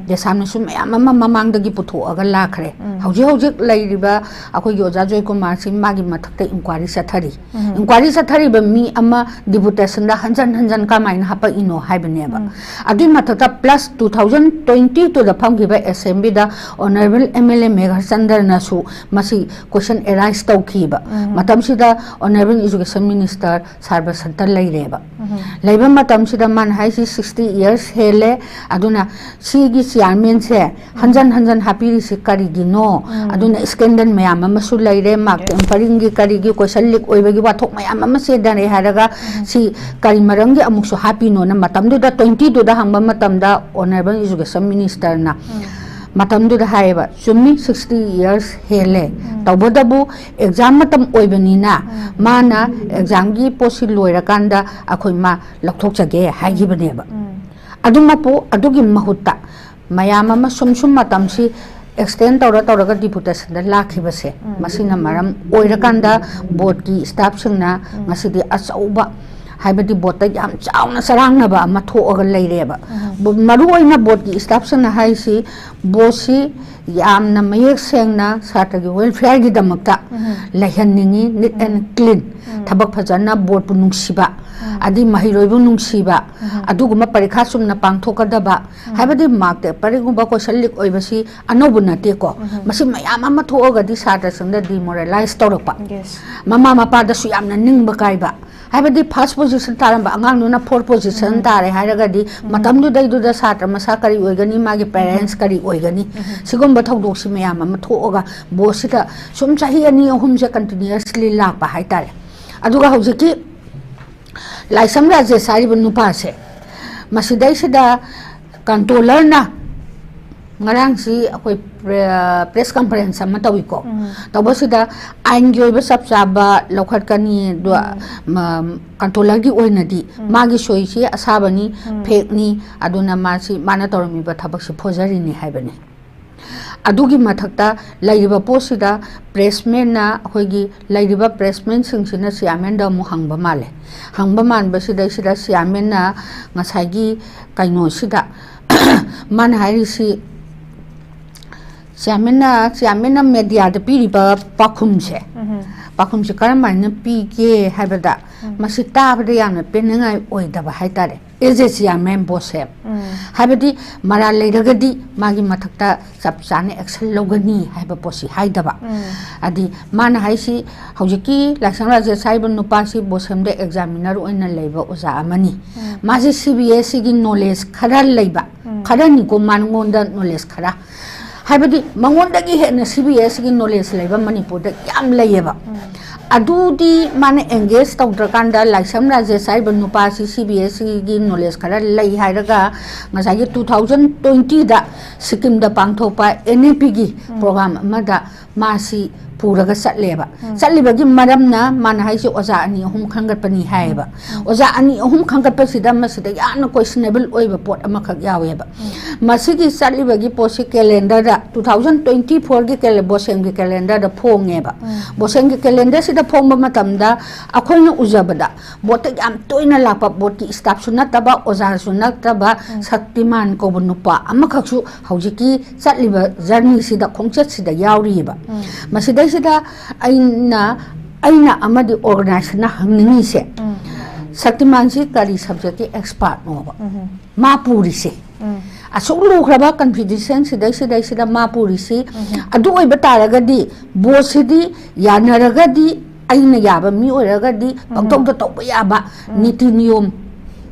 ꯗꯦꯁꯥꯝꯅꯁꯨ ꯃꯌꯥꯝ ꯑꯃ ꯃꯃꯥꯡꯗꯒꯤ ꯄꯨꯊꯣꯛꯑꯒ ꯂꯥꯛꯈ꯭ꯔꯦ꯫ ꯍꯧꯖꯤꯛ ꯍꯧꯖꯤꯛ ꯂꯩꯔꯤꯕ ꯑꯩꯈꯣꯏꯒꯤ ꯑꯣꯖꯥ ꯖꯣꯏꯀꯨꯃꯥꯔꯁꯤ ꯃꯥꯒꯤ ꯃꯊꯛꯇ ꯏꯟꯀ꯭ꯋꯥꯏꯔꯤ ꯆꯠꯊꯔꯤ꯫ ꯏꯟꯀ꯭ꯋꯥꯏꯔꯤ ꯆꯠꯊꯔꯤꯕ ꯃꯤ ꯑꯃ ꯗꯤꯄꯨꯇꯦꯁꯟꯗ ꯍꯟꯖꯟ ꯍꯟꯖꯟ ꯀꯃꯥꯏꯅ ꯍꯥꯄꯛꯏꯅꯣ ꯍꯥꯏꯕꯅꯦꯕ꯫ ꯑꯗꯨꯏ ꯃꯊꯛꯇ ꯄ꯭ꯂꯁ ꯇꯨ ꯊꯥꯎꯖꯟ ꯇ꯭ꯋꯦꯟꯇꯤ ꯇꯨꯗ ꯐꯝꯈꯤꯕ ꯑꯦꯁꯦꯝꯕ꯭ꯂꯤꯗ ꯑꯣꯅꯔꯦꯕꯜ ꯑꯦꯝ ꯑꯦꯜ ꯑꯦ ꯃꯦꯘꯥꯆꯟꯗ꯭ꯔꯅꯁꯨ ꯃꯁꯤ ꯀꯣꯏꯁꯟ ꯑꯦꯔꯥꯏꯁ ꯇꯧꯈꯤꯕ꯫ ꯃꯇꯝꯁꯤꯗ ꯑꯣꯅꯔꯦꯕꯜ ꯏꯖꯨꯀꯦꯁꯟ ꯃꯤꯅꯤꯁꯇꯔ ꯁꯥꯔꯕꯁꯟꯇ ꯂꯩꯔꯦꯕ꯫ ꯂꯩꯕ ꯃꯇꯝꯁꯤꯗ ꯃꯥꯅ ꯍꯥꯏꯁꯤ ꯁꯤꯛꯁꯇꯤ ꯏꯌꯔꯁ ꯍꯦꯜꯂꯦ, ꯑꯗꯨꯅ ꯁꯤꯒꯤ ꯆꯤꯌꯥꯔꯃꯦꯟꯁꯦ ꯍꯟꯖꯟ ꯍꯟꯖꯟ ꯍꯥꯞꯄꯤꯔꯤꯁꯤ ꯀꯔꯤꯒꯤꯅꯣ? ꯑꯗꯨꯅ ꯏꯁꯀꯦꯟꯗꯜ ꯃꯌꯥꯝ ꯑꯃꯁꯨ ꯂꯩꯔꯦ, ꯃꯥꯔꯛ ꯇꯦꯝꯄꯔꯤꯡꯒꯤ, ꯀꯔꯤꯒꯤ, ꯀꯣꯏꯁꯟ ꯂꯤꯛ ꯑꯣꯏꯕꯒꯤ ꯋꯥꯊꯣꯛ ꯃꯌꯥꯝ ꯑꯃ ꯆꯦꯟꯅꯔꯦ ꯍꯥꯏꯔꯒ ꯁꯤ ꯀꯔꯤ ꯃꯔꯝꯒꯤ ꯑꯃꯨꯛꯁꯨ ꯍꯥꯞꯄꯤꯅꯣꯅ ꯃꯇꯝꯗꯨꯗ ꯇ꯭ꯋꯦꯟꯇꯤ ꯇꯨꯗ ꯍꯪꯕ ꯃꯇꯝꯗ ꯑꯣꯅꯔꯦꯕꯜ ꯏꯖꯨꯀꯦꯁꯟ ꯃꯤꯅꯤꯁꯇꯔꯅ ꯃꯇꯝꯗꯨꯗ ꯍꯥꯏꯌꯦꯕ, "ꯆꯨꯝꯃꯤ, ꯁꯤꯛꯁꯇꯤ ꯏꯌꯔꯁ ꯍꯦꯜꯂꯦ, ꯇꯧꯕꯇꯕꯨ ꯑꯦꯛꯖꯥꯝ ꯃꯇꯝ ꯑꯣꯏꯕꯅꯤꯅ ꯃꯥꯅ ꯑꯦꯛꯖꯥꯝꯒꯤ ꯄꯣꯠꯁꯤ ꯂꯣꯏꯔꯀꯥꯟꯗ ꯑꯩꯈꯣꯏ ꯃꯥ ꯂꯧꯊꯣꯛꯆꯒꯦ" ꯍꯥꯏꯈꯤꯕꯅꯦꯕ꯫ ꯑꯗꯨꯃꯛꯄꯨ, ꯑꯗꯨꯒꯤ ꯃꯍꯨꯠꯇ ꯃꯌꯥꯝ ꯑꯃ ꯁꯨꯝ ꯁꯨꯝ ꯃꯇꯝꯁꯤ ꯑꯦꯛꯁꯇꯦꯟ ꯇꯧꯔ ꯇꯧꯔꯒ ꯗꯤꯄꯨꯇꯦꯁꯟꯗ ꯂꯥꯛꯈꯤꯕꯁꯦ, ꯎꯝ꯫ ꯃꯁꯤꯅ ꯃꯔꯝ ꯑꯣꯏꯔꯀꯥꯟꯗ ꯕꯣꯔꯗꯀꯤ ꯁ꯭ꯇꯥꯐꯁꯤꯡꯅ ꯎꯝ꯫ ꯉꯁꯤꯗꯤ ꯑꯆꯧꯕ, ꯍꯥꯏꯕꯗꯤ ꯕꯣꯔꯗꯇ ꯌꯥꯝ ꯆꯥꯎꯅ ꯆꯔꯥꯡꯅꯕ ꯑꯃ ꯊꯣꯛꯑꯒ ꯂꯩꯔꯦꯕ꯫ ꯎꯝ꯫ ꯕꯣ-, ꯃꯔꯨꯑꯣꯏꯅ ꯕꯣꯔꯗꯀꯤ ꯁ꯭ꯇꯥꯐꯁꯤꯡꯅ ꯍꯥꯏꯔꯤꯁꯤ, ꯕꯣꯔꯗꯁꯤ ꯌꯥꯝꯅ ꯃꯌꯦꯛ ꯁꯦꯡꯅ ꯁꯥꯇ꯭ꯔꯒꯤ ꯋꯦꯜꯐꯤꯌꯔꯒꯤꯗꯃꯛꯇ ꯎꯝ꯫ ꯂꯩꯍꯟꯅꯤꯡꯉꯤ, ꯅꯤꯠ ꯑꯦꯟ ꯎꯝ꯫ ꯀ꯭ꯂꯤꯟ, ꯎꯝ꯫ ꯊꯕꯛ ꯐꯖꯅ, ꯕꯣꯔꯗꯄꯨ ꯅꯨꯡꯁꯤꯕ, ꯎꯝ꯫ ꯑꯗꯩ ꯃꯍꯩꯔꯣꯏꯕꯨ ꯅꯨꯡꯁꯤꯕ, ꯎꯝ꯫ ꯑꯗꯨꯒꯨꯝꯕ ꯄꯔꯤꯈꯥ ꯆꯨꯝꯅ ꯄꯥꯡꯊꯣꯛꯀꯗꯕ, ꯎꯝ꯫ ꯍꯥꯏꯕꯗꯤ ꯃꯥꯔꯛꯇ ꯀꯔꯤꯒꯨꯝꯕ ꯀꯣꯏꯁꯟ ꯂꯤꯛ ꯑꯣꯏꯕꯁꯤ ꯑꯅꯧꯕ ꯅꯠꯇꯦꯀꯣ꯫ ꯎꯝ꯫ ꯃꯁꯤ ꯃꯌꯥꯝ ꯑꯃ ꯊꯣꯛꯑꯒꯗꯤ ꯁꯥꯇ꯭ꯔꯁꯤꯡꯗ ꯗꯤꯃꯣꯔꯦꯂꯥꯏꯁ ꯇꯧꯔꯛꯄ, ꯌꯦꯁ꯫ ꯃꯃꯥ ꯃꯄꯥꯗꯁꯨ ꯌꯥꯝꯅ ꯅꯤꯡꯕ ꯀꯥꯏꯕ, ꯍꯥꯏꯕꯗꯤ ꯐꯥꯔꯁ ꯄꯣꯖꯤꯁꯟ ꯇꯥꯔꯝꯕ ꯑꯉꯥꯡꯗꯨꯅ ꯐꯣꯔ ꯄꯣꯖꯤꯁꯟ ꯎꯝ꯫ ꯇꯥꯔꯦ ꯍꯥꯏꯔꯒꯗꯤ ꯎꯝ꯫ ꯃꯇꯝꯗꯨꯗꯩꯗꯨꯗ ꯁꯥꯇ꯭ꯔ ꯃꯁꯥ ꯀꯔꯤ ꯑꯣꯏꯒꯅꯤ, ꯃꯥꯒꯤ ꯄꯦꯔꯦꯟꯁ ꯎꯝ꯫ ꯀꯔꯤ ꯑꯣꯏꯒꯅꯤ? ꯎꯝ꯫ ꯁꯤꯒꯨꯝꯕ ꯊꯧꯗꯣꯛꯁꯤ ꯃꯌꯥꯝ ꯑꯃ ꯊꯣꯛꯑꯒ ꯕꯣꯔꯗꯁꯤꯗ ꯁꯨꯝ ꯆꯍꯤ ꯑꯅꯤ ꯑꯍꯨꯝꯁꯦ ꯀꯟꯇꯤꯅ꯭ꯌꯨꯁꯂꯤ ꯂꯥꯛꯄ ꯍꯥꯏꯇꯥꯔꯦ꯫ ꯑꯗꯨꯒ ꯍꯧꯖꯤꯛꯀꯤ ꯂꯥꯏꯁ꯭ꯔꯝ ꯔꯥꯖꯦꯁ ꯍꯥꯏꯔꯤꯕ ꯅꯨꯄꯥꯁꯦ, ꯃꯁꯤꯗꯩꯁꯤꯗ ꯀꯟꯇ꯭ꯔꯣꯂꯔꯅ ꯉꯔꯥꯡꯁꯤ ꯑꯩꯈꯣꯏ ꯄ꯭ꯔꯦ-, ꯄ꯭ꯔꯦꯁ ꯀꯟꯐꯔꯦꯟꯁ ꯑꯃ ꯇꯧꯏꯀꯣ꯫ ꯎꯝ꯫ ꯇꯧꯕꯁꯤꯗ ꯑꯥꯏꯟꯒꯤ ꯑꯣꯏꯕ ꯆꯞ ꯆꯥꯕ ꯂꯧꯈꯠꯀꯅꯤ, ꯑꯗꯣ, ꯎꯝ꯫ ꯃ-, ꯀꯟꯇ꯭ꯔꯣꯂꯔꯒꯤ ꯑꯣꯏꯅꯗꯤ ꯎꯝ꯫ ꯃꯥꯒꯤ ꯁꯣꯏꯁꯤ ꯑꯁꯥꯕꯅꯤ, ꯎꯝ꯫ ꯐꯦꯛꯅꯤ, ꯑꯗꯨꯅ ꯃꯥꯁꯤ, ꯃꯥꯅ ꯇꯧꯔꯝꯃꯤꯕ ꯊꯕꯛꯁꯤ ꯐꯣꯔꯖꯔꯤꯅꯤ ꯍꯥꯏꯕꯅꯤ꯫ ꯑꯗꯨꯒꯤ ꯃꯊꯛꯇ ꯂꯩꯔꯤꯕ ꯄꯣꯠꯁꯤꯗ ꯄ꯭ꯔꯦꯁꯃꯦꯟꯅ ꯑꯩꯈꯣꯏꯒꯤ ꯂꯩꯔꯤꯕ ꯄ꯭ꯔꯦꯁꯃꯦꯟꯁꯤꯡꯁꯤꯅ ꯆꯤꯌꯥꯔꯃꯦꯟꯗ ꯑꯃꯨꯛ ꯍꯪꯕ ꯃꯥꯜꯂꯦ꯫ ꯍꯪꯕ ꯃꯥꯟꯕꯁꯤꯗꯩꯁꯤꯗ ꯆꯤꯌꯥꯔꯃꯦꯟꯅ ꯉꯁꯥꯏꯒꯤ ꯀꯩꯅꯣꯁꯤꯗ ꯃꯥꯅ ꯍꯥꯏꯔꯤꯁꯤ, ꯆꯤꯌꯥꯔꯃꯦꯟꯅ, ꯆꯤꯌꯥꯔꯃꯦꯟꯅ ꯃꯦꯗꯤꯌꯥꯗ ꯄꯤꯔꯤꯕ ꯄꯥꯎꯈꯨꯝꯁꯦ, ꯎꯝ꯫ ꯄꯥꯎꯈꯨꯝꯁꯦ ꯀꯔꯝꯍꯥꯏꯅ ꯄꯤꯒꯦ ꯍꯥꯏꯕꯗ, ꯎꯝ꯫ ꯃꯁꯤ ꯇꯥꯕꯗ ꯌꯥꯝꯅ ꯄꯦꯟꯅꯤꯡꯉꯥꯏ ꯑꯣꯏꯗꯕ ꯍꯥꯏꯇꯥꯔꯦ꯫ ꯑꯦꯖ ꯑꯦ ꯆꯤꯌꯥꯔꯃꯦꯟ ꯕꯣꯁꯦꯝ꯫ ꯎꯝ꯫ ꯍꯥꯏꯕꯗꯤ ꯃꯔꯥꯜ ꯂꯩꯔꯒꯗꯤ ꯃꯥꯒꯤ ꯃꯊꯛꯇ ꯆꯞ ꯆꯥꯅ ꯑꯦꯛꯁꯟ ꯂꯧꯒꯅꯤ ꯍꯥꯏꯕ ꯄꯣꯠꯁꯤ ꯍꯥꯏꯗꯕ꯫ ꯎꯝ꯫ ꯑꯗꯤ ꯃꯥꯅ ꯍꯥꯏꯁꯤ, ꯍꯧꯖꯤꯛꯀꯤ ꯂꯥꯏꯁ꯭ꯔꯝ ꯔꯥꯖꯦꯁ ꯍꯥꯏꯔꯤꯕ ꯅꯨꯄꯥꯁꯤ ꯕꯣꯁꯦꯝꯗ ꯑꯦꯛꯖꯥꯃꯤꯅꯔ ꯑꯣꯏꯅ ꯂꯩꯕ ꯑꯣꯖꯥ ꯑꯃꯅꯤ꯫ ꯎꯝ꯫ ꯃꯥꯁꯤ ꯁꯤ ꯕꯤ ꯑꯦꯁ ꯁꯤꯒꯤ ꯅꯣꯂꯦꯖ ꯈꯔ ꯂꯩꯕ, ꯎꯝ꯫ ꯈꯔꯅꯤꯀꯣ, ꯃꯉꯣꯟꯗ ꯅꯣꯂꯦꯖ ꯈꯔ꯫ ꯍꯥꯏꯕꯗꯤ ꯃꯉꯣꯟꯗꯒꯤ ꯍꯦꯟꯅ ꯁꯤ ꯕꯤ ꯑꯦꯁ ꯁꯤꯒꯤ ꯅꯣꯂꯦꯖ ꯂꯩꯕ ꯃꯅꯤꯄꯨꯔꯗ ꯌꯥꯝ ꯂꯩꯌꯦꯕ꯫ ꯎꯝ꯫ ꯑꯗꯨꯗꯤ ꯃꯥꯅ ꯑꯦꯡꯒꯦꯖ ꯇꯧꯗ꯭ꯔꯀꯥꯟꯗ ꯂꯥꯏꯁ꯭ꯔꯝ ꯔꯥꯖꯦꯁ ꯍꯥꯏꯔꯤꯕ ꯅꯨꯄꯥꯁꯤ ꯁꯤ ꯕꯤ ꯑꯦꯁ ꯁꯤꯒꯤ ꯅꯣꯂꯦꯖ ꯈꯔ ꯂꯩ ꯍꯥꯏꯔꯒ ꯉꯁꯥꯏꯒꯤ two thousand twenty ꯗ ꯁꯤꯛꯀꯤꯝꯗ ꯄꯥꯡꯊꯣꯛꯄ ꯑꯦꯟ ꯑꯦ ꯄꯤꯒꯤ ꯎꯝ꯫ ꯄ꯭ꯔꯣꯒ꯭ꯔꯥꯝ ꯑꯃꯗ ꯃꯥꯁꯤ ꯄꯨꯔꯒ ꯆꯠꯂꯦꯕ꯫ ꯆꯠꯂꯤꯕꯒꯤ ꯃꯔꯝꯅ ꯃꯥꯅ ꯍꯥꯏꯁꯦ ꯑꯣꯖꯥ ꯑꯅꯤ ꯑꯍꯨꯝ ꯈꯟꯒꯠꯄꯅꯤ ꯍꯥꯏꯌꯦꯕ꯫ ꯑꯣꯖꯥ ꯑꯅꯤ ꯑꯍꯨꯝ ꯈꯟꯒꯠꯄꯁꯤꯗ ꯃꯁꯤꯗ ꯌꯥꯝꯅ questionable ꯑꯣꯏꯕ ꯄꯣꯠ ꯑꯃꯈꯛ ꯌꯥꯎꯋꯦꯕ꯫ ꯃꯁꯤꯒꯤ ꯆꯠꯂꯤꯕꯒꯤ ꯄꯣꯠꯁꯤ calendarꯗ, two thousand twenty fourꯒꯤ ꯀꯦꯂꯦ-, ꯕꯣꯁꯦꯝꯒꯤ calendarꯗ ꯐꯣꯡꯉꯦꯕ꯫ ꯕꯣꯁꯦꯝꯒꯤ calendarꯁꯤꯗ ꯐꯣꯡꯕ ꯃꯇꯝꯗ ꯑꯩꯈꯣꯏꯅ ꯎꯖꯕꯗ ꯕꯣꯠꯇ ꯌꯥꯝ ꯇꯣꯏꯅ ꯂꯥꯛꯄ, ꯕꯣꯠꯀꯤ staffꯁꯨ ꯅꯠꯇꯕ, ꯑꯣꯖꯥꯁꯨ ꯅꯠꯇꯕ, ꯁꯛꯇꯤꯃꯥꯟ ꯀꯧꯕ ꯅꯨꯄꯥ ꯑꯃꯈꯛꯁꯨ ꯍꯧꯖꯤꯛꯀꯤ ꯆꯠꯂꯤꯕ journeyꯁꯤꯗ, ꯈꯣꯡꯆꯠꯁꯤꯗ ꯌꯥꯎꯔꯤꯑꯕ꯫ ꯃꯁꯤꯗꯩꯁꯤꯗ ꯑꯩꯅ, ꯑꯩꯅ ꯑꯃꯗꯤ organizeꯅ ꯍꯪꯅꯤꯡꯉꯤꯁꯦ, ꯁꯛꯇꯤꯃꯥꯟꯁꯤ ꯀꯔꯤ subjectꯀꯤ expertꯅꯣꯕ? ꯃꯥ ꯄꯨꯔꯤꯁꯦ꯫ ꯑꯁꯨꯛ ꯂꯨꯈ꯭ꯔꯕ competition ꯁꯤꯗꯩꯁꯤꯗꯩꯁꯤꯗ ꯃꯥ ꯄꯨꯔꯤꯁꯤ꯫ ꯑꯗꯨ ꯑꯣꯏꯕ ꯇꯥꯔꯒꯗꯤ ꯕꯣꯠꯁꯤꯗꯤ ꯌꯥꯅꯔꯒꯗꯤ, ꯑꯩꯅ ꯌꯥꯕ ꯃꯤ ꯑꯣꯏꯔꯒꯗꯤ ꯄꯪꯇꯧꯗ ꯇꯧꯕ ꯌꯥꯕ, ꯅꯤꯇꯤ ꯅꯤꯌꯣꯝ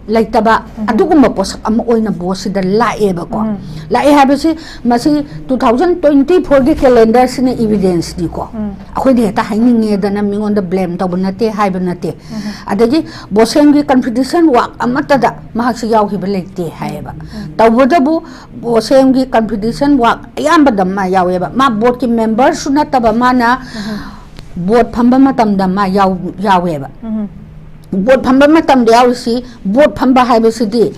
ꯂꯩꯇꯕ ꯑꯗꯨꯒꯨꯝꯕ ꯄꯣꯠꯁꯛ ꯑꯃ ꯑꯣꯏꯅ ꯕꯣꯠꯁꯤꯗ ꯂꯥꯛꯑꯦꯕꯀꯣ꯫ ꯂꯥꯛꯑꯦ ꯍꯥꯏꯕꯁꯤ ꯃꯁꯤ two thousand twenty fourꯒꯤ calendarꯁꯤꯅ evidenceꯅꯤꯀꯣ꯫ ꯑꯩꯈꯣꯏꯗꯤ ꯍꯦꯛꯇ ꯍꯥꯏꯅꯤꯡꯉꯦꯗꯅ ꯃꯤꯉꯣꯟꯗ blame ꯇꯧꯕ ꯅꯠꯇꯦ, ꯍꯥꯏꯕ ꯅꯠꯇꯦ꯫ ꯑꯗꯒꯤ ꯕꯣꯁꯦꯝꯒꯤ competition work ꯑꯃꯠꯇꯗ ꯃꯍꯥꯛꯁꯤ ꯌꯥꯎꯈꯤꯕ ꯂꯩꯇꯦ ꯍꯥꯏꯌꯦꯕ꯫ ꯇꯧꯕꯇꯕꯨ ꯕꯣꯁꯦꯝꯒꯤ competition work ꯑꯌꯥꯝꯕꯗ ꯃꯥ ꯌꯥꯎꯋꯦꯕ꯫ ꯃꯥ ꯕꯣꯠꯀꯤ memberꯁꯨ ꯅꯠꯇꯕ, ꯃꯥꯅ ꯕꯣꯠ ꯐꯝꯕ ꯃꯇꯝꯗ ꯃꯥ ꯌꯥꯎ-, ꯌꯥꯎꯋꯦꯕ꯫ ꯕꯣꯠ ꯐꯝꯕ ꯃꯇꯝꯗ ꯌꯥꯎꯔꯤꯁꯤ, ꯕꯣꯠ ꯐꯝꯕ ꯍꯥꯏꯕꯁꯤꯗꯤ